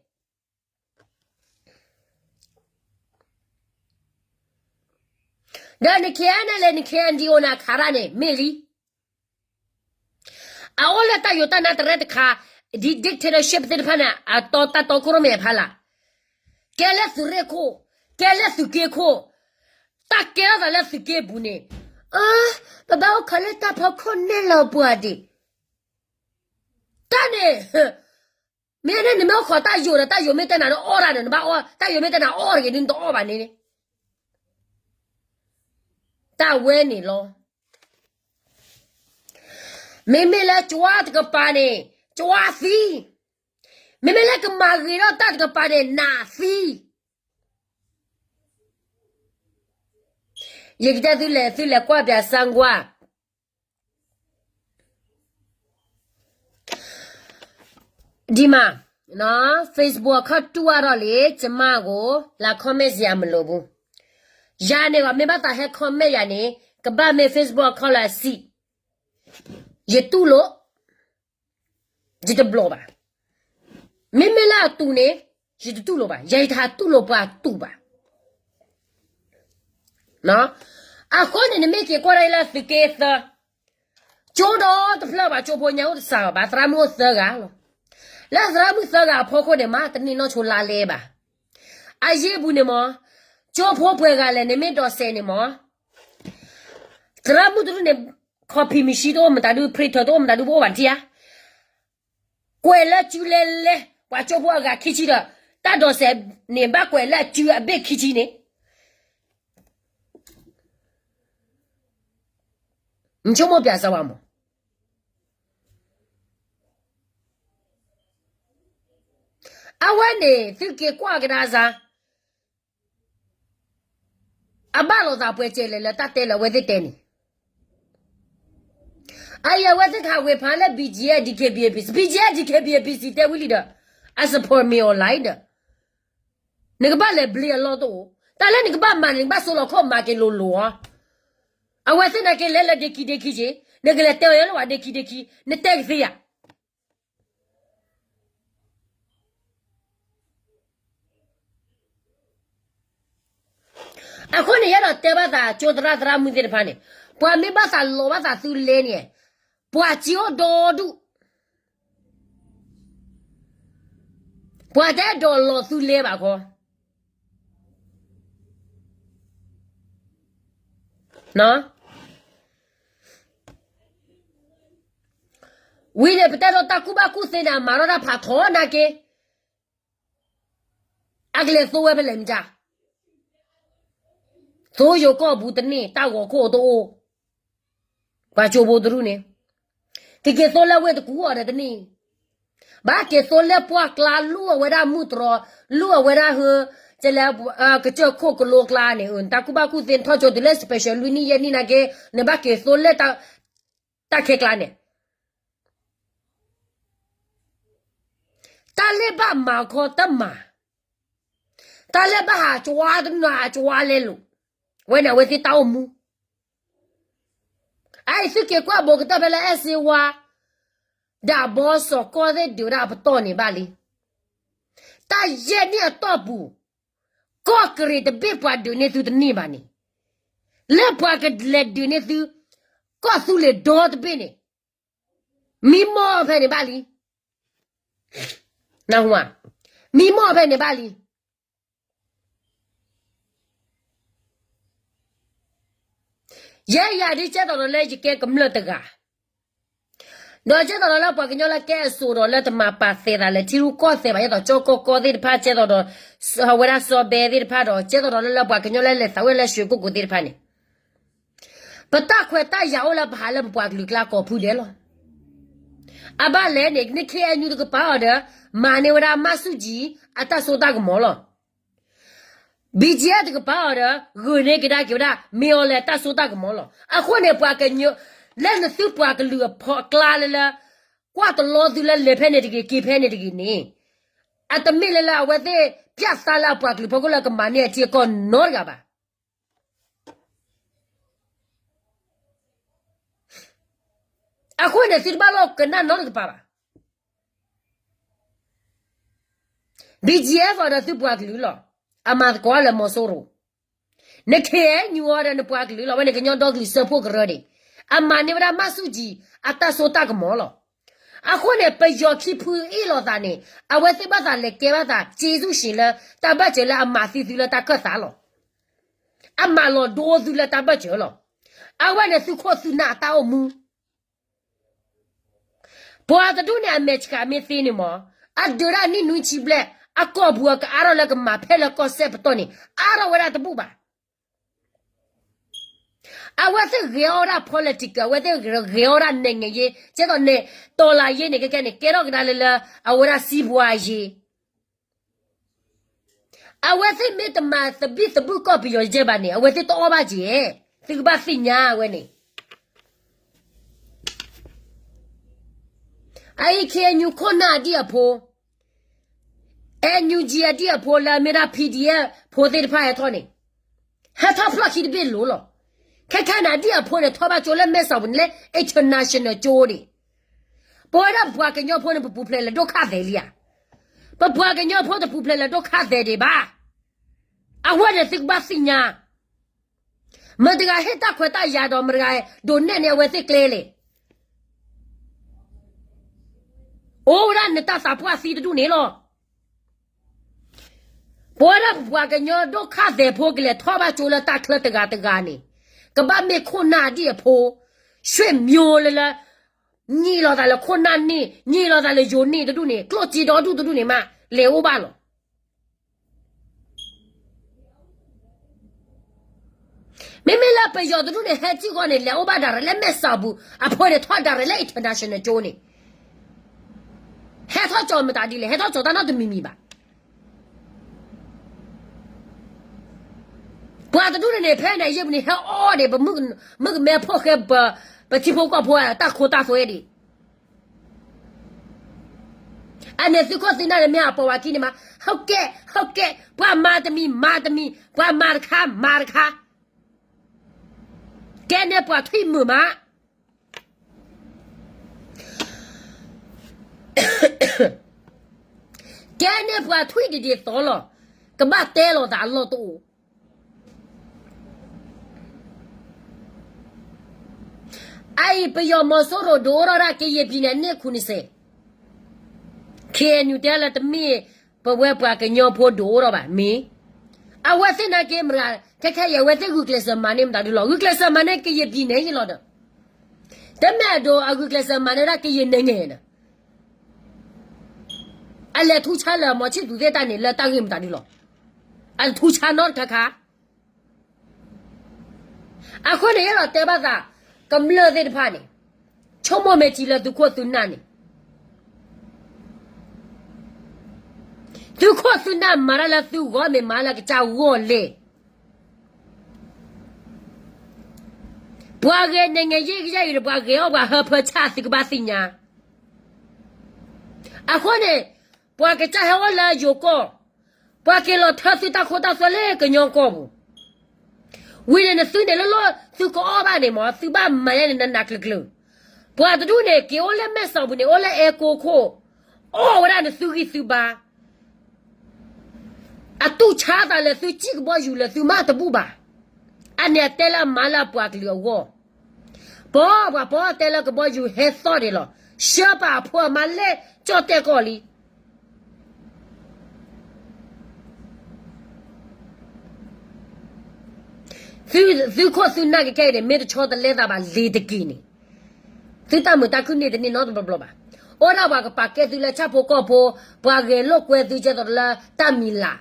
ဒီးန KNLA န KNDO နခးရၣ်န့ၣ် မ့ၢ်လံ အအိၣ်လၢတၢ်ယိးတၢ်နါတရဲတခါ, ဒ် dictatorship သ့ၣ်တဖၣ်န့ၣ် အတီတၢ်တီခိၣ်ရိၣ်မဲာ်အဖီလာ်, ကဲလၢသုးရ့ၣ်ခိၣ်, ကဲလၢသုးက့ခိၣ်, တၢ်ကဲထီၣ်သးလၢသုးက့ပူၤန့ၣ်, အ, ပဘၣ်အိၣ်ခိးလၢတၢ်ဖီခိၣ်နဲၣ်လီၤပှၤဒံး, တၢ်န့ၣ် မ့ၢ်န့ၣ် နမ့ၢ်အိၣ်ခိးတၢ်ယိးဒီး တၢ်ယိးမ့ၢ်တဲနၤဒီးအီၣ်တၢ်န့ၣ် နဘၣ်အီၣ်, တၢ်ယိးမ့ၢ်တဲနၤအီၣ်တဂ့ၤန့ၣ် နတအီၣ်ဘၣ်န့ၣ်န့ၣ်, တၢ်ဝဲန့ၣ်လီၤ. မ့မ့ၢ်လၢကၠွါတကပၤန့ၣ် ကၠွါသံ, မ့မ့ၢ်လၢကမၤဂ့ၤထီၣ်တၢ်တကပၤန့ၣ် နးသံ. ယကတဲသုလဲၣ်, သုလဲၤကွၢ်ပၠးစၢ်ကွၢ် ဒ်မး, Facebook အခီၣ်တူၢ်အါထီၣ်လံ, ကမၣ်အဃိ လၢ comment စံးအမလိာ်ပူၤ, ယၤန့ၣ်ဂီၤ မ့ၢ်ဘၣ်သးဟဲ comment ယၤန့ၣ် ကဘၣ်မ့ၢ် Facebook အခီၣ်လၢအစံး, ယတူၢ်လိာ်, ယတဘျီၣ်ဘၣ်. မ့မ့ၢ်လၢအတူၢ်န့ၣ် ယတတူၢ်လိာ်ဘၣ်, ယတဟးတူၢ်လိာ်ပှၤတူၢ်ဘၣ်. အဃိန့ၣ် နမ့ၢ်က့ၤကွၢ်ဒၣ်အံၤလၢသုးက့သၢ, ကၠိဒီတဖျၢၣ်ဘၣ် ကၠိဖိညါအိၣ်တစှၤဘၣ်, သရၣ်မုၣ်အိၣ်သၢဂၤလီၤ. လၢသရၣ်မုၣ်သၢဂၤအဖီခိၣ်န့ၣ် မ့ၢ်တန့ၢ်နီၢ်ဆိလါလဲဘၣ်. အယ့ၢ်ပူၤန့ၣ်မ့ၢ်, ကၠိဖိပှဲၤဂၤလဲၣ်န့ၣ် မ့ၢ်ဒိးစဲးန့ၣ်မ့ၢ်, သရၣ်မုၣ်တဒူၣ်န့ၣ် copy machine တအိၣ်မတၤဒုး printer တအိၣ်မတၤဒုး ပအိၣ်ဘၣ်ထံဧါ. ကွဲးလၢစုလဲလဲ, ပှၤကၠိဖိအဂၤခံဆံဒီး တၢ်ဒိးစဲးန့ၣ် ဘၣ်ကွဲးလၢအစုအဘ့ၣ်ခံဆံန့ၣ်, နဆိကမိၣ်ပျးစၢၤဝဲမး. အဝဲန့ၣ် သုက့ၤကွၢ်ကဒါစၢ် အဘၣ်လိာ်သးပှဲၤကဲလဲၣ်လၢတၢ်တဲလၢအဝဲသ့ၣ်တဲန့ၣ်, အအံၤအဝဲသ့ၣ်ကဟးဝ့ၤဖးလၢ ဘံၣ်ကၠံၣ်အဲၣ် ဒံၣ်ခ့ဘံၣ်ဘံၣ်, ဘံၣ်ကၠံၣ်အဲၣ် ဒံၣ်ခ့ဘံၣ်ဘံၣ် စံးတဲဝံၤလံဒီး အ support မ့ၢ်အီၤလံဒီး နကဘၣ်လဲၤဘျ့အလီၢ်တအိၣ်, တၢ်လၢနကဘၣ်မၤန့ၣ် နကဘၣ်စိလီၤခီၣ်မၤက့ၤလိၤလိၤအီၤ. အဝဲသ့ၣ်နာ်က့လဲၤလၢဒ့ခံဒ့ခံက့ၤ, နကလဲၤတဲအီၤလၢဝဲဒ့ခံဒ့ခံ, နတဲကသ့ဧါ. အဃိန့ၣ် ယအဲၣ်ဒိးတဲဘၣ်သးကၠိသရၣ်သရၣ်မုၣ်သ့ၣ်တဖၣ်န့ၣ်, ပှၤမ့ၢ်ဘၣ်သးလီၤဘၣ်သးသုလဲန့ၣ်, ပှၤစ့အိၣ်ဒီဒူၣ်, ပှၤတအဲၣ်ဒိးလီၤသုလဲဘၣ်ခီ ဝံၤန့ၣ် ပတဲဒီးတၢ်ကူၣ်ဘၣ်ကူၣ်သ့န့ၣ် အမၤထီၣ်တၢ်ဖးထီနာ်က့, အကလဲၤသိဝဲဖဲလဲၣ်မ့ၢ်ကၢ်, သိယိၤကီၢ်ပူၤတန့ၢ် တၢ်ဂီၤခိၣ်တအိၣ်, ပှၤကၠိဖိတရူၢ်န့ၣ်, ကက့ၤသိလၢဝ့ၢ်တကူအီၤဒီးတန့ၢ်, ဘၣ်က့ၤသိလၢပှၢ်ကျါ လူၢ်အဝဲဒၣ်မုၢ်တြီၤ, လူၢ်အဝဲဒၣ်ဟၢ, ကလဲၤ, ကစၢၢ်ခိၣ်ကလိကျါန့ၣ်, တၢ်ကူၣ်ဘၣ်ကူၣ်သ့ထီၣ်ကၠိတုၤလၢ special လွံၢ်နံၣ်ယဲၢ်နံၣ်နာ်က့, နဘၣ်က့ၤသိလၢ တၢ်ခဲကျါန့ၣ်, တၢ်လၢဘၣ်မၤခီတမၤ, တၢ်လၢဘၣ်ဟးကၠွါတနီၤဟးကၠွါလဲလိာ်, ဝဲန့ၣ်အဝဲသ့ၣ်တၢ်အိၣ်မူ အအံၤသုက့ၤကွၢ်ဘိးကတၢၢ်ဖဲလၢအဲၣ်စ့ဝါ, ဒီးအဘီစီၤကီၢ်သ့ၣ်ဒုးဝဲဒၣ်အပတီၢ်န့ၣ်ဘၣ်လံ. တၢ်ယဲၢ်နံၣ်အတီၢ်ပူၤ, ကီၢ်ကရံၣ်တဘ့ၣ်ပှၤဒုးန့ၢ်သုတန့ၢ်ဘၣ်န့ၣ်, လၢပှၤကလဲၤဒုးန့ၢ်သု, ကီၢ်သူလ့ၤဒီတဘ့ၣ်န့ၣ်, မံမီၢ်ဖဲန့ၣ်ဘၣ်လံ. နၢ်ဟူဧါ, မံမီၢ်ဖဲန့ၣ်ဘၣ်လံ. ယဲယၤဒ်ကဲသိးဒီးလၢယကဲကမျၢၢ်တဂၤ, ဒီးကဲသိးဒီးလၢပှၤကညီလၢကဲအစိၤဒီးလၢတမၤပာ်သဲးသးလၢထံရူၢ်ကီၢ်သဲးဘၣ်, ယဲသိးကၠီကီၢ်ကီၢ်သ့ၣ်တဖၣ်, ကဲသိးဒီး အဝဲဒၣ်စီၤဘဲသ့ၣ်တဖၣ်ဒီး ကဲသိးဒီးလၢလၢပှၤကညီလၢလဲၤသးဝဲလၢရွှေကုက္ကိုသ့ၣ်တဖၣ်န့ၣ်, ပတၢ်ခွဲးတၢ်ယာ်အိၣ်လၢပဟးလၢပပှၤကလုာ်ကျါကိးဖုဒဲးလီၤ. အဘၣ်လဲၣ်န့ၣ် နခ့ၣ်အဲၣ်ယူၣ်တကပၤအီၤဒီး မၤန့ၢ်ဝဲဒၣ်မၢ်ဆူၣ်ကၠံအတၢ်စိတၢ်ကမီၤလီၤ. ဘံၣ်ကၠံၣ်အဲၣ်တကပၤအီၤဒီး ဂုာ်န့ၢ်ကဒါက့ၤဝဲဒၣ် မ့ၢ်အီၤလဲၣ်တၢ်စိတၢ်ကမီၤလီၤ. အဃိန့ၣ် ပှၤကညီ လၢနသုပှၤကလုာ်အဖီကျါလၢလၢ ကွၢ်တလီသုလၢလဲၤဖဲန့ၣ်တဂ့ၤ က့ၤဖဲန့ၣ်တဂ့ၤန့ၣ်, အတမ့ၢ်လၢလၢအဝဲသ့ၣ် ပျၢ်သါလၢအပှၤကလုာ်ဖီခိၣ်လၢကမၤန့ၢ်အထံအကီၢ်နီတဂၤဘၣ်. အဃိန့ၣ် သုတဘၣ်လီၤကနၣ်နီတကပၤဘၣ်. ဘံၣ်ကၠံၣ်အဲၣ်အီၤဒီးသုပှၤကလုာ်လီၤ. အမၤသကိးလၢမီၤစိရိၤ, နခ့ၣ်အဲၣ်ယူၣ်အီၤဒီးနပှၤကလုာ်လီၤ. အဝဲန့ၣ်ကညီဒီကလုာ်စၢဖှိၣ်ကရၢန့ၣ်, အမၤန့ၢ်ဝဲဒၣ်မၢ်ဆူၣ်ကၠံအတၢ်စိတၢ်ကမီၤလီၤ. အဃိန့ၣ် ပယီၤခံဖုအ့ၣ်လိာ်သးန့ၣ် အဝဲသ့ၣ်ဘၣ်သးလဲၤကဲဘၣ်သး စ့ဆူၣ်ရှံးလၢ တၢ်ဘၢၣ်စၢၤလၢအမၤသံသုလၢတၢ်ခၢၣ်သးလီၤ. အမၤလီၤဒိသုလၢတၢ်ဘၢၣ်စၢၤလီၤ. အဝဲန့ၣ်သုခိၣ်သုနၢ်အတၢ်အိၣ်မူ ပှၤတဒူၣ်န့ၣ် အမဲာ်ဆှးမ့ၢ်သ့န့ၣ်မး, အဒုးဒၣ်နံၣ်နွံဆံဘျဲၣ် အကီၢ်ပူၤအကအါထီၣ်လၢကမၤဖဲလၢကီၢ်စဲၣ်ပတီၢ်န့ၣ် အါထီၣ်ဝဲဒၣ်တဘူၣ်ဘၣ်. အဝဲသ့ၣ်ဂဲၤအီၣ်ဝဲဒၣ် political, အဝဲသ့ၣ်ဂဲၤအီၣ်ဝဲဒၣ် နိုင်ငံရေး, ကဲသိးန့ၣ် တော်လှန်ရေးန့ၣ် ကဲကဲန့ၣ် ကဲထီၣ်ကဒါလၢလၢ အဝဲဒၣ် စီးပွားရေး အဝဲသ့ၣ်မ့ၢ်တမၤသဘံၣ်သဘုၣ်ကီၢ်ပယီၤယဲၢ်ဘၣ်န့ၣ် အဝဲသ့ၣ်တအီၣ်ဘၣ်က့ၤ, သုကဘၣ်သ့ၣ်ညါဝဲန့ၣ်. အအံၤ ခ့ၣ်အဲၣ်ယူၣ် ခိၣ်နၢ်အဒံၣ်အဖိ, အဲၣ်ယူၣ်ကၠံၣ် အဒံၣ်အဖိလၢအမ့ၢ်ဒၣ် PDF ဖိသ့ၣ်တဖၣ်ဟဲထီၣ်န့ၣ်, ဟဲထီၣ်ဖျီၣ်ခံတဘ့ၣ်လိၤလီၤ. ခဲခဲန့ၣ် အဒံၣ်အဖိန့ၣ် ထီၣ်ဘၣ်ကၠိလၢမဲၢ်စီၤပူၤန့ၣ်လၢ international ကၠိန့ၣ်, ပဝဲဒၣ်ပပှၤကညီဖိန့ၣ် ပပူၤဖျဲးလဲၤဒိၣ်ခါသဲးလံဧါ. ပပှၤကညီဖိတပူၤဖျဲးလဲၤဒိၣ်ခါသဲးဒံးဘၣ်. အဝဲန့ၣ်သုကဘၣ်သ့ၣ်ညါ မတၤတဂၤဟ့ၣ်တၢ်ခွဲးတၢ်ယာ်ဒီး မတၤတဂၤဒိးနဲၣ်န့ၢ်အဝဲသ့ၣ်ကျဲလဲၣ်. အိၣ်ဝဲဒၣ်နတၢ်သးပှၢ်သံတဒူၣ်န့ၣ်လီၤ. ပဝဲဒၣ်ပပှၤကညီဒိၣ်ခါသဲးဖိကလဲၤထီၣ်ဘၣ်ကၠိလၢတၢ်ချၢတဂၤတဂၤန့ၣ်, ကဘၣ်မ့ၢ်ခိၣ်နၢ်ဒံၣ်အဖိ, ဆွေမျိုးလၢလၢ, ညံးလီၤသးလၢခိၣ်နၢ်န့ၣ်, ညံးလီၤသးလၢယိၤန့ၣ်တဒူၣ်န့ၣ်, ကျိၣ်စ့ဒီဒူၣ်တဒူၣ်န့ၣ်မး လဲၤအိၣ်ဘၣ်လီၤ. မ့မ့ၢ်လၢပယီၤတဒူၣ်န့ၣ် ဟဲထံၣ်ဃီန့ၣ် လဲၤအိၣ်ဘၣ်ဒၣ်ရဲၣ်လၢမဲၢ်စီၤပူၤ အဖိန့ၣ်ထီၣ်ဒၣ်ရဲၣ်လၢ international ကၠိန့ၣ် ဟဲထီၣ်ကၠီမတၤဒ်လဲၣ် ဟဲထီၣ်ကၠီတၢ်နီတမံၤမံၤဘၣ်. ပှၤတဒူၣ်န့ၣ်န့ၣ် ဖဲန့ၣ်ယဲၢ်ပူၤန့ၣ် ဟဲအီၣ်န့ၣ် ပမုၣ်ကမဲဖိဃဲ ပထံဖိကီၢ်ဖိ တၢ်ခိတၢ်သွဲဒံး အန့ၣ်သုးခိၣ်သုးနၢ်န့ၣ်မ့ၢ်အပိာ်ဝဲခံန့ၣ်မး ဟုတ်ကဲ့ ဟုတ်ကဲ့ ပှၤမၤတမံၤ မၤတမံၤ ပှၤမၤတခါ မၤတခါ ကဲန့ၣ်ပှၤထွံၣ်မုာ်မး ကဲန့ၣ်ပှၤထွံၣ်ဒ်ဒ်သိးလီၤ ကဘၣ်တဲလီၤသးအလီၢ်တအိၣ် အအံၤ ပယီၤမီၤစိရိၤဒုးအိၣ်ထီၣ်ဒၣ်ကရင်ပြည်နယ်န့ၣ် နှစ်ခုနှစ်ဆယ် ခ့ၣ်အဲၣ်ယူၣ် တဲလၢတမ့ၢ် ပဝဲပှၤကညီဖိဒုးအိၣ်ထီၣ်ဘၣ် မ့ၢ် အဝဲသ့ၣ်နာ်က့ မတၤ ခဲခဲအံၤ အဝဲသ့ၣ်ဂုာ်ကျဲးစၢးမၤန့ၢ်မတၤဒုလီၤ ဂုာ်ကျဲးစၢးမၤန့ၢ်ကရင်ပြည်နယ်ယ့ၣ်လီၤဒီး တမ့ၢ်အဒိ အဂုာ်ကျဲးစၢးမၤန့ၢ်ဒၣ်ကရင်နိုင်ငံန့ၣ် အလဲၤထူဆါလၢမီၤဆံၣ်သူးသ့ၣ်တၢ်န့ၣ် လၢတၢ်ဂ့ၢ်မတၤဒုလီၤ အထူဆါနီတခါခါ အဃိန့ၣ် ယအဲၣ်ဒိးတဲဘၣ်သး ကမျၢၢ်သ့ၣ်တဖၣ်န့ၣ် ဆိကမိၣ်မ့ၢ်ထံလၢသုးခိၣ်သုးနၢ်န့ၣ် သုးခိၣ်သုးနၢ်မၤတၢ်လၢသုဂီၢ်မ့ၢ်မၤလၢကစၢ်ဂီၢ်လဲၣ် ပှၤဂဲၤ နိုင်ငံရေး ကယဲၢ်အံၤဒီး ပှၤဂဲၤအီၣ်ပှၤဟၢဖၢဆၣ် သုကဘၣ်သ့ၣ်ညါ အဃိန့ၣ် ပှၤကစၢ်ဟဲအိၣ်လၢယိၤကီၢ် ပှၤက့ၤလီၤထၢသုတၢ်ခိတၢ်သွဲလၢကညီကီၢ်ပူၤ ဝံၤန့ၣ်နသုန့ၣ်လၢလီၢ်သုကအီၣ်ဘၣ်န့ၣ်မး သုဘၣ်မၤယါန့ၣ်နးနးကျၢၤကျၢၤ ပှၤတဒူၣ်န့ၣ် က့ၤအိၣ်လၢမဲၢ်စီၤပူၤန့ၣ် အိၣ်လၢအဲကိခိၣ် အီၣ်ဝဲဒၣ်နသုဂံၢ်သုဘါ အတူၢ်ဆါသးလၢသုစံၣ်ကဘီယူၤလၢသုမၤတဘူၣ်ဘၣ် အန့ၣ်အတဲလၢအမါလၢအပှၤကလုာ်အဂီၢ် ပှၤပှၤပှၤတဲလၢကဘီယူၤဟဲသီၣ်ဒံးလီၤ ဆှၢပာ်အဖိအမါလဲၣ်ကၠီၣ်တဲၣ်ကီၢ်လံ သုးခိၣ်သုးနၢ်ကခဲအံၤန့ၣ် မ့ၢ်တဆီတလဲသးဘၣ်လ့ၤတက့ၢ်န့ၣ် သုတၢ်မုာ်တၢ်ခုၣ်န့ၢ်တန့ၢ်နီတဘျီဘျီဘၣ်. အိၣ်ဒၣ်ပှၤကပာ်ကဲသုလၢဆၣ်ဖိကီၢ်ဖိ, ပှၤဂဲၤလိာ်ကွဲသုကဲသိးလၢတၢ်မံၤလာ်,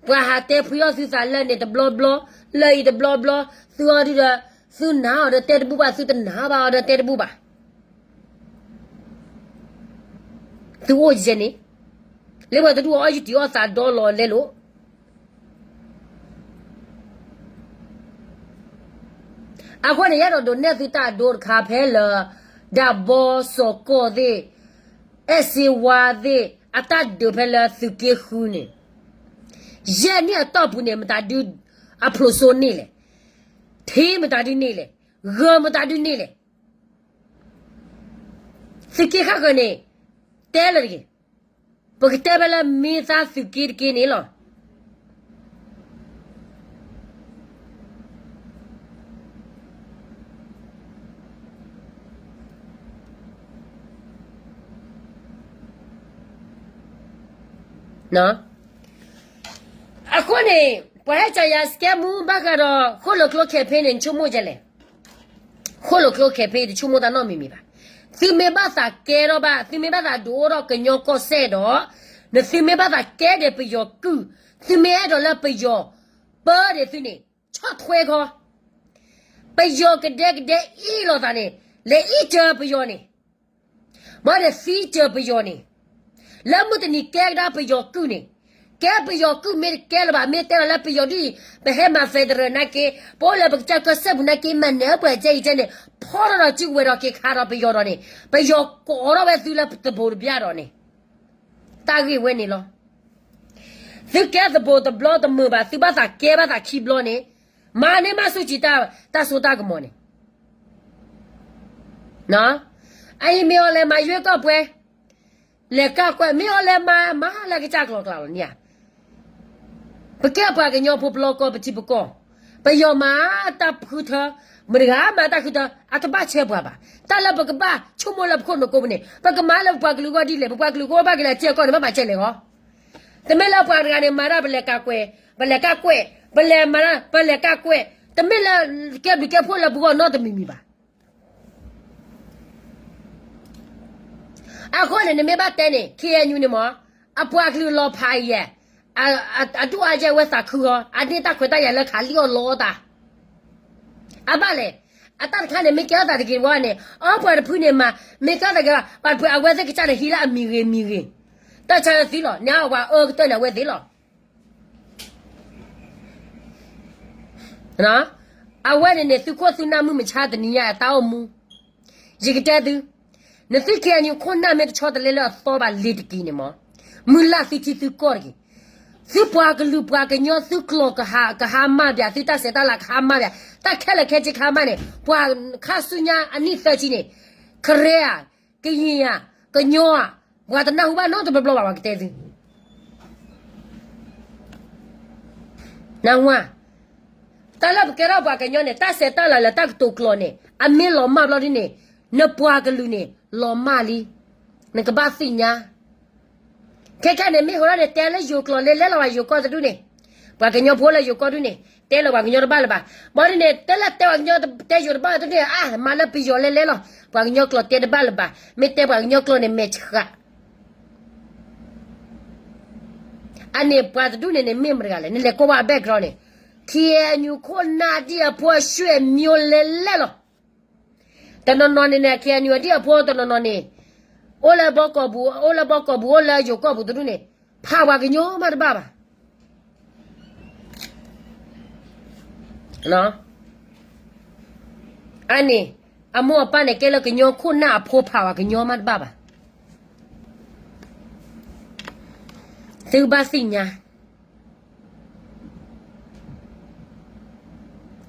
ပှၤဟးတဲဖှံအီၣ်သုသးလၢန့ၣ်တဘျီဘျီ, လၢအံၤတဘျီဘျီ, သုအီၤဒုဒီး, သုနာ်အီၤဒီးတဲတဘူၣ်ဘၣ်, သုတနာ်ဘၣ်အီၤဒီးတဲတဘူၣ်ဘၣ်. သုအိၣ်ယဲန့ၣ်, လၢပှၤတဒူၣ်အီၣ်ယတံၤအီၣ်သးဒီလီၤလဲလိာ်. အဃိန့ၣ် ယအဲၣ်ဒိးဒုးနဲၣ်သုတၢ်အဒိတခါဖဲလၢ ဒၣ်ဘီစီၤကီၢ်သ့ၣ်, အဲၣ်စ့ဝါသ့ၣ် အတၢ်ဒုးဖဲလၢသုးက့ဃုန့ၣ်, ယဲၢ်နံၣ်အတီၢ်ပူၤန့ၣ် မတၤဒုအဖျိးစိန့ၢ်လဲၣ်, ထံမတၤဒုန့ၢ်လဲၣ်, ဂၢၢ်မတၤဒုန့ၢ်လဲၣ်. သုးက့ဃၣ်ဃၢၤန့ၣ် တဲလၢတဂ့ၤ, ပကတဲဖဲလၢမ့ၢ်သးသုးက့တက့န့ၣ်လီၤ. အဃိန့ၣ် ပှၤဟဲကၠီၤယၤစကဲမူဘၣ်ဃးဒီး ဃိၣ်လိာ်ကျိ campaign န့ၣ် နဆိကမိၣ်ဒ်လဲၣ်. ဃိၣ်လိာ်ကျိ campaign တဆိကမိၣ်တၢ်နီတမံၤမံၤဘၣ်. သုမ့ၢ်ဘၣ်သးကဲထီၣ်ဘၣ်, သုမ့ၢ်ဘၣ်သးဒုးအိၣ်ထီၣ်ကညီကီၢ်စဲၣ်ဒီး, နသုမ့ၢ်ဘၣ်သးကဲဒ်ပယီၤကုၢ်, သုမ့ၢ်အဲၣ်ဒိးလၢပယီၤပၢဒ်သုန့ၣ်, ဆီၣ်ထွဲခီ, ပယီၤကဒဲကဒဲအ့ၣ်လိာ်သးန့ၣ်, လဲၤအ့ၣ်စၢၤပယီၤန့ၣ် ဘၣ်ဒီးသံစၢၤပယီၤန့ၣ်, လၢမုၢ်တနံၤကဲကဒါပယီၤကုၢ်န့ၣ်, ကဲပယီၤကုၢ်မ့ၢ်တကဲလၢၤဘၣ်, မ့ၢ်တဲလီၤလၢပယီၤဒ်အံၤ, ပဟဲမၤ federal နာ်က့, ပအိၣ်လၢပကစၢ်ကီၢ်စဲၣ်ပူၤနာ်က့, မၤနၢၤပှၤကဲအံၤကဲန့ၣ်, ဖီၣ်ထီၣ်ဒီးစုကဝဲၤဒီးက့ၤခးဒီးပယီၤဒီးန့ၣ်, ပယီၤကိးထီၣ်ဝဲသုလၢသဘိတဘျီဒီးန့ၣ်, တၢ်ဂ့ၢ်ဝဲန့ၣ်လီၤ. သုကဲသဘိတဘျီတမုာ်ဘၣ်, သုဘၣ်သးကဲဘၣ်သးခံဘျီန့ၣ်, မၤန့ၢ်မၤဆူၣ်စံးတၢ်စိတၢ်ကမီၤန့ၣ် အအံၤမ့ၢ်အီၤလဲၤမၤယွဲၢ်ကီၢ်ပှဲၤ, လဲၤကၢ်ကွဲး, မ့ၢ်အီၤလဲၤမၤ, မၤလၢကစၢ်ကျီၤကျါလီၤန့ၣ်ဧါ. ပကဲပှၤကညီဖိပျီကီၢ်ပထံပကီၢ်, ပယီၤမၤတၢ်ဃုထၢ, မတၤဂၤမၤတၢ်ဃုထၢ, အတဘၣ်ဆဲပှၤဘၣ်. တၢ်လၢပကဘၣ်ဆိကမိၣ်လၢပခိၣ်နူာ်ကိးပူၤန့ၣ်, ပကမၤလၢပပှၤကလုာ်အဂီၢ်ဒ်လဲၣ်, ပပှၤကလုာ်ကအိၣ်ဘၣ်က့ၤလၢအစ့ၢ်ကီးန့ၣ် ဘၣ်မၤစဲလဲၣ်ဂီၢ်. တမ့ၢ်လၢပှၤတဂၤန့ၣ်မၤတၢ်ပလဲၤကၢ်ကွဲး, ပလဲၤကၢ်ကွဲး, ပလဲၤမၤတၢ်ပလဲၤကၢ်ကွဲး, တမ့ၢ်လၢကဲဘျုးကဲဖှိၣ်လၢပဂီၢ်နီတမံၤမံၤဘၣ်. အဃိန့ၣ် နမ့ၢ်ဘၣ်တဲန့ၣ် ခ့ၣ်အဲၣ်ယူၣ်န့ၣ်မ့ၢ် အပှၤကလုာ်လီၤဖးယဲၢ်, အဒိၣ်အယဲၢ်ဝဲသးခုဂီၤ, အန့ၢ်တၢ်ခွဲးတၢ်ယာ်လၢခးလံၣ်အီၣ်လီအီၣ်တၢ် အဘၣ်လဲၣ်, အတၢ်တခါန့ၣ် မ့ၢ်ကဲထီၣ်သးတဂ့ၤဝဲန့ၣ် အပှၤတဖုန့ၣ်မၤ မ့ၢ်ကဲထီၣ်သးဂ့ၤဘၣ် ပှၤတဖုအဝဲသ့ၣ်ကစၢ်န့ၣ်ဟံးလၢအမံၤဂ့ၤမံၤဂ့ၤ, တၢ်ဆါသံလီၤ န့ၣ်အဝဲအၢကတၢၢ်န့ၣ်အဝဲသ့ၣ်လီၤ. အဝဲန့ၣ်န့ၣ် သုခိၣ်သုနၢ်မုၢ်မဆါတနံၤညါအတၢ်အိၣ်မူ ယကတဲသု, နသု K N U ခိၣ်နၢ်မ့ၢ်တဆီတလဲလၢအသီဘၣ်လ့ၤတက့ၤန့ၣ်မး, မုၢ်လၢ်သုထံသုကီၢ်တက့ၢ်. သုပှၤကလုာ်ပှၤကညီသုကျိာ်ကဟးမၢ်ဘၣ်, သုတၢ်ဆဲးတၢ်လၤကဟးမၢ်ဘၣ်, တၢ်ခဲလၢာ်ခဲဆ့ကဟးမၢ်န့ၣ် ပှၤခါဆူညါအနံၣ်သၢဆံန့ၣ်, ခရ့ဧါ, ကယံၤဧါ, ကညီဧါ, ပှၤတနၢ်ဟူဘၣ်နီတဘျီဘျီဘၣ် ပှၤကတဲသု နၢ်ဟူဧါ. တၢ်လၢပကဲထီၣ်ပှၤကညီန့ၣ် တၢ်ဆဲးတၢ်လၤလၢတၢ်ကတိၤကျိာ်န့ၣ် အမ့ၢ်လီၤမၢ်ဘျီဒ်န့ၣ် နပှၤကလုာ်န့ၣ် လီၤမၢ်လံ. နကဘၣ်သ့ၣ်ညါ ခဲခဲန့ၣ် မ့ၢ်ဟိဒၣ်န့ၣ် တဲလၢယိၤကျိာ်လဲၤလဲၤလီၤဘၣ် ယိၤကီၢ်တဒူၣ်န့ၣ်, ပှၤကညီဖိလၢယိၤကီၢ်ဒူၣ်န့ၣ် တဲလၢပှၤကညီတဘၣ်လၢၤဘၣ်. ဘၣ်ဒ်န့ၣ် တဲလၢတဲပှၤကညီတဲယိၤတဘၣ်တဒူၣ်န့ၣ် အါ မၤလၢပယီၤလဲၤလဲၤလီၤ, ပှၤကညီကျိာ်တဲတဘၣ်လၢၤဘၣ်, မ့ၢ်တဲပှၤကညီကျိာ်န့ၣ် မဲာ်ဆှး အန့ၣ်ပှၤတဒူၣ်န့ၣ်န့ၣ် မ့ၢ်မတၤတဂၤလဲၣ်, နလဲၤကွၢ်ဝဲအ background န့ၣ်, K N U ခိၣ်နၢ်ဒ်အဖိအဆွေမျိုးလဲၤလဲၤလီၤ. တနီၤနီၤန့ၣ်န့ၣ် K N U ဒ်အဖိတနီၤနီၤန့ၣ် အိၣ်လၢဘီကီၢ်ပူၤ, အိၣ်လၢဘီကီၢ်ပူၤ, အိၣ်လၢယိၤကီၢ်ပူၤတဒူၣ်န့ၣ် ဖးပှၤကညီမးတဘၣ်ဘၣ်. အန့ၣ် အမိၢ်အပၢ်န့ၣ် ကဲလၢကညီခိၣ်နၢ်အဖိ ဖးပှၤကညီမးတဘၣ်ဘၣ်. သုကဘၣ်သ့ၣ်ညါ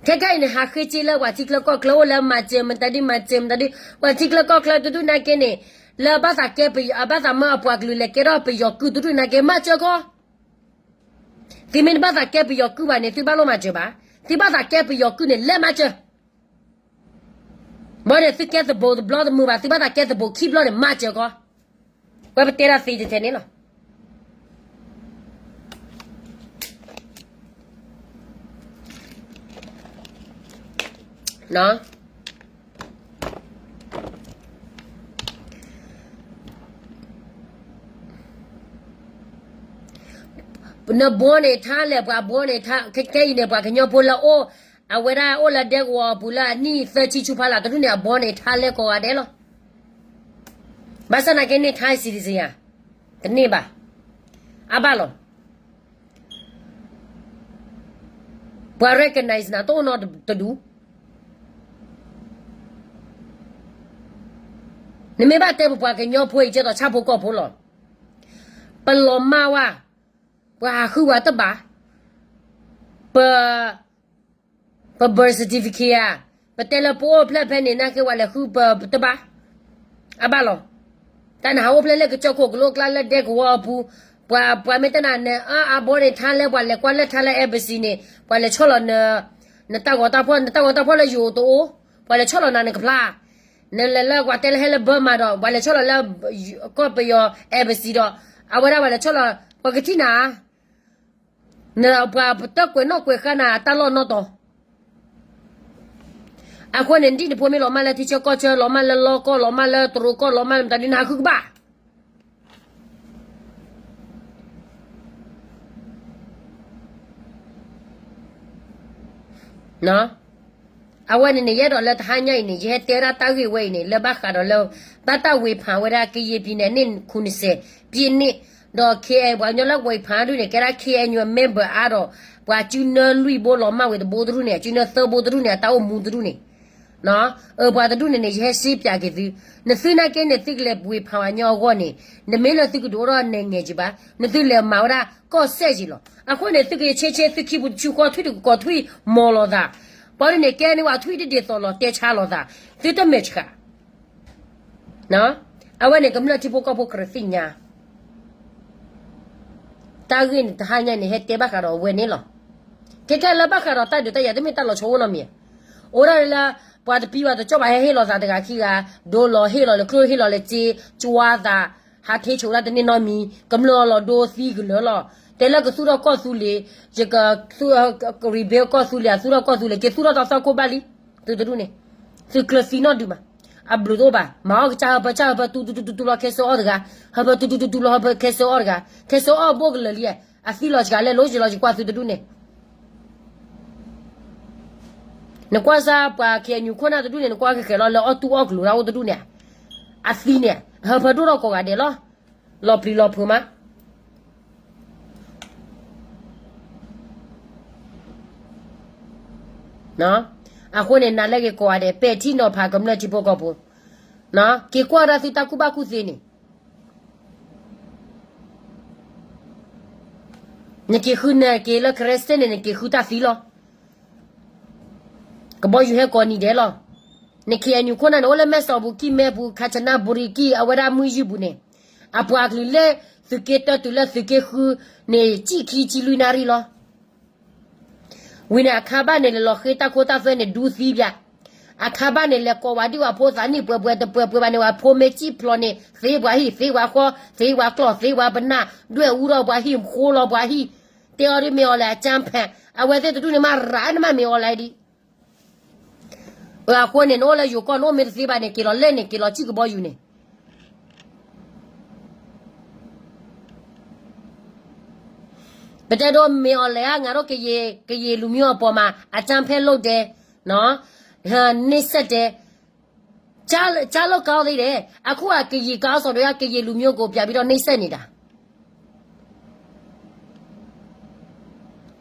ခဲခဲအံၤန့ၣ် ဟးဃ့က့လၢပှၤထံချၢကီၢ်ချၢ အိၣ်လၢမၤစၢၤမတၤဒုမၤစၢၤမတၤဒု, ပှၤထံချၢကီၢ်ချၢတဒူၣ်နာ်က့န့ၣ် လၢဘၣ်သးကဲပယီၤ အဘၣ်သးမၢအပှၤကလုာ်လဲၤကဲထီၣ်ပယီၤကုၢ်တဒူၣ်နာ်က့ မၤစၢၤကီး. သုမ့ၢ်တဘၣ်သးကဲပယီၤကုၢ်ဘၣ်န့ၣ် သုဘၣ်လိၣ်မၤစၢၤဘၣ်. သုဘၣ်သးကဲပယီၤကုၢ်န့ၣ် လဲၤမၤစၢၤ ဘၣ်န့ၣ် သုကဲသဘိးတဘျီတမုာ်ဘၣ်, သုဘၣ်သးကဲသဘိးခံဘျီန့ၣ် မၤစၢၤကီး. ဝဲပတဲဒၣ်သ့ထဲထဲန့ၣ်လီၤ. နဘီန့ၣ်ထါလဲၣ် ပှၤဘီန့ၣ်ထါ ခဲခဲအံၤန့ၣ် ပှၤကညီဖိလၢအိၣ် အဝဲဒၣ်အိၣ်လၢဒဲကဝီၤအပူၤလၢအနံၣ်သၢဆံဆူဖးလၢ်တဒူၣ်န့ၣ် အဘီန့ၣ်ထါလဲကိးဂၤဒဲးလီၤ. ဘၣ်ဆၣ်နာ်က့န့ၢ်ထါ citizen ဧါ, တန့ၢ်ဘၣ်. အဘၣ်လီၤ. ပှၤ recognize နၤတအိၣ်နီတဒူၣ်. နမ့ၢ်ဘၣ်တဲပပှၤကညီဖိအံၤ ကဲသိးဆၣ်ဖိကီၢ်ဖိလီၤ. ပလီၤမၢ်ဝဲ, ပှၤဟးဃုပှၤတဘၣ်, ပ ပ birth certificate ဧါ, ပတဲလၢပအိၣ်ဖျဲၣ်ဖဲန့ၣ် နာ်က့ပှၤလဲၤဃုပတဘၣ်. အဘၣ်လီၤ. တၢ်နဟးအိၣ်ဖျဲၣ်လၢကစၢၢ်ခိၣ်ကလိကျါလၢဒဲကဝီၤအပူၤ, ပှၤ ပှၤမ့ၢ်တဲနၤ နအဘီန့ၣ်ထါလဲ ပှၤလဲၤကွၢ်လၢထါလၢ embassy န့ၣ် ပှၤလဲၤဆီၣ်လီၤ နတၢ်ဂီၤတၢ်ဖီၣ် နတၢ်ဂီၤတၢ်ဖီၣ်လၢယိၤတအိၣ်, ပှၤလဲၤဆီၣ်လီၤနၤနကဖျါ နလဲၤလၢပှၤတဲလၢဟဲလၢ Burma ဒီး ပှၤလဲၤဆီၣ်လီၤလၢ ကီၢ်ပယီၤ embassy ဒီး အဝဲဒၣ်ပှၤလဲၤဆီၣ်လီၤ ပှၤကထံၣ်နၤ နပှၤပတၢ်ကွဲးနီၣ်ကွဲးဃါနၤတၢ်လီၢ်နီၢ်တီၤ. အဃိန့ၣ် ဒ်နဖိမ့ၢ်လီၤမၢ်လၢထံဆၢကီၢ်ဆၢ လီၤမၢ်လၢလီကီၢ် လီၤမၢ်လၢတရူးကီၢ် လီၤမၢ်လၢမတၤဒ်နဟးဃုကဘၣ် အဝဲန့ၣ်န့ၣ် ယအဲၣ်ဒိးလၢတဟါညါအံၤန့ၣ် ယဟဲတဲဝဲဒၣ်တၢ်ဂ့ၢ်ဝဲအံၤန့ၣ် လၢဘၣ်ဃးဒီးလၢ ဘၣ်တၢ်ဝ့ၤဖးဝဲဒၣ် ကယံာ်ပံၤန့ၣ် န့ၢ်ခူနစဲး ပြည့်နှစ် ဒီး K ပှၤကညီလၢဝ့ၤဖးဒူၣ်န့ၣ် ကဲဒၣ် K N U member အါဒီး ပှၤစုနၢလွံၢ်ဘိလီၤမၢ်ဝဲတဘိတဒူၣ်န့ၣ် အစုနၢသၢဘိတဒူၣ်န့ၣ် အတၢ်အိၣ်မူတဒူၣ်န့ၣ် အပှၤတဒူၣ်န့ၣ်န့ၣ် ယဟဲစ့ပၠးက့ၤသု, နသုနာ်က့န့ၣ် သုကလဲၤဝ့ၤဖးဝဲညီအဂီၢ်န့ၣ် နမ့ၢ်လၢသုကဒုးအိၣ်ထီၣ်နဲၣ်ငဲၤက့ၤဘၣ်, နသုလဲၤမၤဝဲဒၣ်ကီၢ်စဲၣ်က့ၤလီၤ. အဃိန့ၣ် သုကဆ့ဆ့သုခံပူၤတဆူဃီ ထွံၣ်တကီၤထွံၣ်မီၤလိာ်သး, ပှၤဒ်န့ၣ် ကဲန့ၢ်ဝဲထွံၣ်တဒ်သိးလီၤ တဲဆါလိာ်သး, သုတမဲာ်ဆှး အဝဲန့ၣ် ကမျၢၢ်ထံဖိကီၢ်ဖိကရၢသ့ၣ်ညါ တၢ်ဂ့ၢ်န့ၣ် တဟါညါန့ၣ် ဟဲတဲဘၣ်ဃးဒီးအဝဲန့ၣ်လီၤ. ခဲခဲလၢဘၣ်ဃးဒီးတၢ်ဒုးတၢ်ယၤ တမ့ၢ်တၢ်လီၤဆီအိၣ်နီတမံၤ, အိၣ်ဒၣ်လၢ ပှၤတပံၤဘၣ်တကၠီၣ်ဘၣ် ဟဲဟ့ၣ်လီၤသးတဂၤခံဂၤ, ဒိလီၤဟ့ၣ်လီၤလၢကျိၣ်ဟ့ၣ်လီၤလၢစ့ ကၠွါသး, ဟးထ့ဆိးဒၣ်တန့ၢ်နီတမံၤ, ကမျၢၢ်လီၤဒိသံကလၢာ်လီၤ. တဲလၢကသူၣ်ထီၣ်ကီၢ်သူလ့ၤ, ယက ကရံဘ့ကီၢ်သူလ့ၤ အသူၣ်ထီၣ်ကီၢ်သူလ့ၤ က့ၤသူၣ်ထီၣ်တၢ်သီၣ်ခိၣ်ဘၣ်လံ, သုတဒူၣ်န့ၣ် သုကျၢၤသံနီၣ်ဒုးမး, အဘျုးတအိၣ်ဘၣ်, မၤအီၣ်ကစၢ်ဟၢဖၢ ကစၢ်ဟၢဖၢတူတူတူတူလီၤ ခဲစၢအီၣ်တဂၤ, ဟၢဖၢတူတူတူတူလီၤ ဟၢဖၢခဲစၢအီၣ်တဂၤ, ခဲစၢအီၣ်ဘိၣ်ကလၢာ်လံ, အသံလီၤစှၤလဲၣ် လိၤယလီၤယကွၢ်သုတဒူၣ်န့ၣ် နကွၢ်စၢ်ပှၤ KNU ခိၣ်နၢ်တဒူၣ်န့ၣ် နကွၢ်ကဃဲၤလီၤလၢအီၣ်တူၢ်အီၣ်ကျိၤတၢ်အိၣ်တဒူၣ်န့ၣ်, အသံန့ၣ် ဟၢဖၢဒိၣ်ထီၣ်ကိးဂၤဒဲးလီၤ, လီၤပျံၤလီၤဖုးမး. အဃိန့ၣ် နၤလၢဂ့ၤကိးဂၤဒဲး ပဲာ်ထံနီၤဖးကမျၢၢ်ထံဖိကီၢ်ဖိ, က့ၤကွၢ်ဒၣ်သုတၢ်ကူၣ်ဘၣ်ကူၣ်သ့န့ၣ်, နက့ၤဃုနက့ၤလၢ Christian န့ၣ် နက့ၤဃုတၢ်သံလီၤ. ကဘီယူၤဟဲကိးနံၤဒဲးလီၤ. န KNU ခိၣ်နၢ်န့ၣ် အိၣ်လၢမဲၢ်စီၤပူၤကံၢ်မဲၢ်ပူၤ ခါဆနၣ်ဘူရံကံၢ် အဝဲဒၣ်မုၢ်ယုၢ်ပူၤန့ၣ်, အပှၤကလုာ်လၢသုးက့တၢတုၤလၢသုးက့ဃုန့ၣ် ကံၣ်ခံဆံလွံၢ်နၣ်ရံၣ်လီၤ. ဝံၤန့ၣ် အခါဘၣ်န့ၣ် လဲၤလီၤဃ့တၢ်ခိတၢ်သွဲန့ၣ် ဒူသံပၠး, အခါဘၣ်န့ၣ် လဲၤကိးဝဲဒၣ်ပှၤဖိသးနံၣ်ပှဲၤပှဲၤတပှဲၤပှဲၤဘၣ်န့ၣ် ပှၤဖိမ့ၢ်စံၣ်ဖျိးန့ၣ် သ့ပှၤဟံၣ် သ့ပှၤဃီ သ့ပှၤကျီၢ် သ့ပှၤပနၢ် ဒွဲၣ်အူထီၣ်ပှၤဟံၣ် ဃိလီၤပှၤဟံၣ်, တဲအီၤဒ်မ့ၢ်အီၤလဲၣ် အကၠၢဖဲး အဝဲသ့ၣ်တဒူၣ်န့ၣ် မၤရၤနမ့ၢ်အီၤလဲၣ်ဒ် အဃိန့ၣ် နအိၣ်လၢယိၤကီၢ် နအိၣ်မ့ၢ်တသ့ဘၣ်န့ၣ် က့ၤလီၤလဲၣ်န့ၣ် က့ၤလီၤစံၣ်ကဘီယူၤန့ၣ်, ပတဲဒိးမ့ၢ်အီၤလဲၣ်ဧါ ငါတို့ ကရင်လူမျိုးအပေါ်မှာ အကြမ်းဖက်လုပ်တယ်, နှိပ်စက်တယ်, ကြားလို့ကောင်းသေးတယ်. အခုက ကရင်ခေါင်းဆောင်တွေက ကရင်လူမျိုးကို ပြန်ပြီးတော့ နှိပ်စက်နေတာ.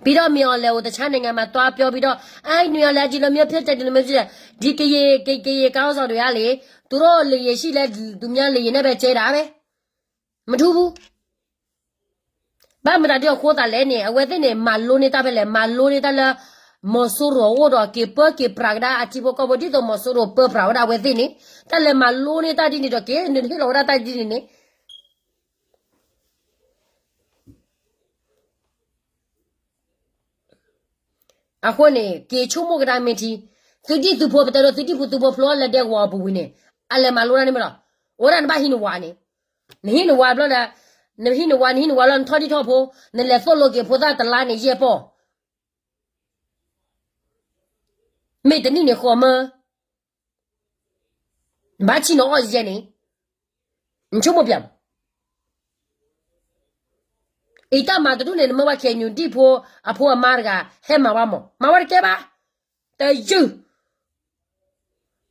ပြီးတော့ မင်းအောင်လှိုင်ကို တခြားနိုင်ငံမှာ သွားပြောပြီးတော့ အဲ မင်းအောင်လှိုင် ဒီလိုမျိုးဖြစ်တယ် ဒီလိုမျိုးဖြစ်တယ်. ဒီကရင် ကရင်ခေါင်းဆောင်တွေကလေ သူတို့လေယာဉ်ရှိလဲ သူများလေယာဉ်နဲ့ပဲ ကြဲတာပဲ. မထူးဘူး. ဘၣ်မတၤဒ်အဃိသးလဲၣ်န့ၣ် အဝဲသ့ၣ်န့ၣ် မၤလိန့ၢ်တၢ်ဖဲလဲၣ်, မၤလိန့ၢ်တၢ်လၢ မီၤစိရိၤအိၣ်ဒီး က့ၤပၢက့ၤပြးကဒါအထံဖိကီၢ်ဖိ ဒ်သိးမီၤစိရိၤပၢပြးဝဲဒၣ်အဝဲသ့ၣ်န့ၣ် တၢ်လဲၤမၤလိန့ၢ်တၢ်ဒ်န့ၣ်ဒီး က့ၤနုာ်ဟ့ၣ်လီၤဝဲဒၣ်တၢ်ဒ်န့ၣ်န့ၣ် အဃိန့ၣ် က့ၤဆိကမိၣ်ကဒါမ့ၢ်ထံ, သုဒံၣ်သုဖိ ပတဲဒီးသုဒံၣ်ဖိသုဖိဖျိလၢဒဲကဝီၤအပူၤဝံၤန့ၣ် အလဲၤမၤလိတၢ်န့ၣ်မ့ၢ်လီၤ. အိၣ်ဒၣ်နဘၣ်ဟံးနဝၤန့ၣ်, နဟံးနဝၤဘျီဒီး နဟံးနဝၤ နဟံးနဝၤလီၤ နထီၣ်ဒံၣ်ထီၣ်ဖိ နလဲၤသိၣ်လိက့ၤဖိသၣ်တလါန့ၣ် ယဲၢ်ပီၢ် မ့ၢ်တနံၣ်န့ၣ်ဃီမၢ နဘၣ်ဆံၣ်နီၤအီၣ်ယဲန့ၣ်, နဆိကမိၣ်ပျးမး. အံၤတၢ်မၤတဒူၣ်န့ၣ် နမ့ၢ်ဝဲ KNU ဒံၣ်ဖိ အဖိအမါတဂၤ ဟဲမၤဝဲမး, မၤဝဲတကဲဘၣ်, တယုၢ်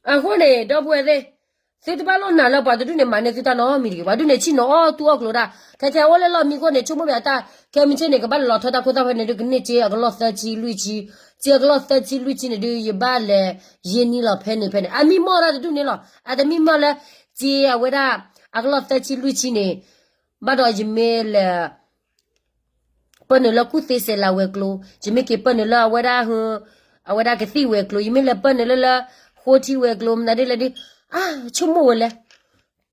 အဃိန့ၣ် ဒီပုၢ်ဝဲၢ်သ့ၣ်, သုတဘၣ်လိၣ်နာ်လၢပှၤတဒူၣ်န့ၣ် မၤန့ၢ်သုတၢ်နီတမံၤတဂ့ၤ, ပှၤဒူၣ်န့ၣ် ဆံၣ်နီၤအီၣ်တူၢ်အီၣ်ကျိၤဒၣ်, ခဲခဲအိၣ်လၢလီၢ်မံခိၣ်န့ၣ် ဆိကမိၣ်ပျးတၢ်, ခဲမုၢ်ဆ့ၣ်န့ၣ် ကဘၣ်လဲၤလီၤထီတၢ်ခိၣ်တၢ်သွဲန့ၣ်ဒုး ကန့ၢ်စ့အကလီၢ်သၢဆံလွံၢ်ဆံ, စ့အကလီၢ်သၢဆံလွံၢ်ဆံန့ၣ်ဒုး ယဘၣ်လဲၤ ယ့ၢ်နံၣ်လီၤဖဲန့ၣ်ဖဲန့ၣ် အမံမီၢ်တၢ်တဒူၣ်န့ၣ်လီၤ, အတမံမီၢ်လၢ စ့အဝဲဒၣ် အကလီၢ်သၢဆံလွံၢ်ဆံန့ၣ်, ဘၣ်ဒီးယမ့ၢ်လဲၤ ပၢနုာ်လၢကူၣ်သ့စဲးလၤဝဲၤကျိၤ, ယမ့ၢ်က့ၤပၢနုာ်လၢအဝဲဒၣ်, အဝဲဒၣ်ကသံၣ်ဝဲၤကျိၤ, ယမ့ၢ်လဲၤပၢနုာ်လၢလၢ ဃိထံဝဲၤကျိၤ မနုၤဒ်လဲၣ်ဒ်, အါ, ဆိကမိၣ်ဝဲလဲၣ်,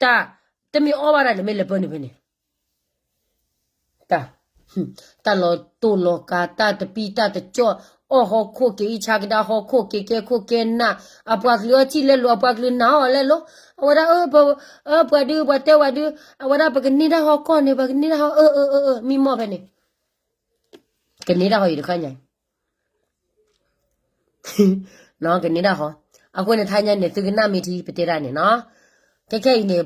တၢ်, တမ့ၢ်အီၣ်ဘၣ်တၢ်လၢမ့ၢ်လဲၤပၢနုာ်ဖဲန့ၣ်, တၢ်, တၢ်လီၤတိၢ်လီၤကၤ တၢ်တပံၢ်တၢ်တကၠီၣ်, အီၣ်ဟီၣ်ခိၣ်က့ၤအံၤဆါကဒါဟီၣ်ခိၣ်က့ၤကဲခိၣ်ကဲနၢ်, အပှၤကလုာ်အီၣ်စံၣ်လဲလိာ် အပှၤကလုာ်နာ်အီၤလဲလိာ်, အဝဲဒၣ်, ပှၤဒုးပှၤတဲဝဲဒုး, အဝဲဒၣ်ပကန့ၢ်တၢ်ဟီၣ်ကီၢ်န့ၣ် ပကန့ၢ်တၢ်ဟီၣ်, မံမီၢ်ဖဲန့ၣ် ကန့ၢ်တၢ်ဟီၣ်အံၤတခါညါ, ကန့ၢ်တၢ်ဟီၣ်, အဃိန့ၣ် ထါညါန့ၣ် သုကနၣ်မ့ၢ်ထံ ပတဲဒၣ်န့ၣ်နီၤ, ခဲခဲအံၤန့ၣ်,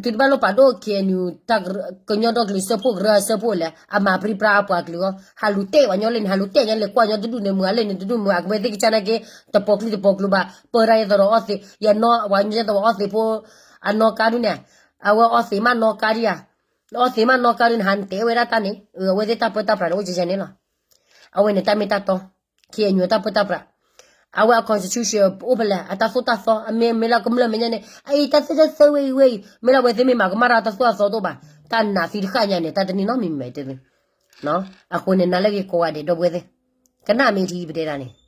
သုတဘၣ်လိၣ်ပာ်ဒိၣ် KNU တၢ်ကရၢ ကညီဒီကလုာ်စၢဖှိၣ်ကရၢစၢဖှိၣ်လဲၣ်, အမၤပြံပြါအပှၤကလုာ်အီၤ, ဟးလူၤတဲာ်ပှၤညီလၢန့ၣ် ဟးလူၤတဲာ်ညါလဲၤကွၢ်ညီတဒူၣ်န့ၣ် မုၢ်အလဲၣ်န့ၣ်တဒူၣ်မုၢ် အကဝဲသ့ၣ်ကစၢ်နာ်က့, တပိာ်ကျိတပိာ်ကျိဘၣ်, ပၢတၢ်ယဲသိးဒီးအီၣ်သ့, ယနီၢ် ပှၤကညီယဲသိးအီၣ်သ့ဖိ, အနီၢ်ကါဒုန့ၣ်, အဝဲအီၣ်သ့မးနီၢ်ကါဒုဧါ, အီၣ်သ့မးနီၢ်ကါဒုန့ၣ် ဟးနတဲဝဲဒၣ်တၢ်န့ၣ်, အဝဲသ့ၣ်တၢ်ပၢတၢ်ပြးန့ၣ် အိၣ်ကဲယဲန့ၣ်လီၤ. အဝဲန့ၣ်တၢ်မ့ၢ်တၢ်တီ, KNU တၢ်ပၢတၢ်ပြး, အဝဲအ constitution အိၣ်ဖဲလဲၣ် အတၢ်သိၣ်တၢ်သီ အမ့ၢ်မ့ၢ်လၢကမျၢၢ်မဲာ်ညါန့ၣ် အအံၤတၢ်သိၣ်တၢ်သီဝဲအံၤဝဲအံၤ မ့ၢ်လၢအဝဲသ့ၣ်မ့ၢ်မၤကမၣ်တၢ်တၢ်သိၣ်တၢ်သီတအိၣ်ဘၣ်, တၢ်နာ်သံတဃၣ်ညါန့ၣ် တၢ်တန့ၢ်နီတမံၤမ့ၢ်တဲသ့, အဃိန့ၣ် နၤလၢဂ့ၤကိးဂၤဒဲး ဒီပုၢ်ဝဲၢ်သ့ၣ်, ကနၣ်မ့ၢ်ထံပတဲဒၣ်န့ၣ်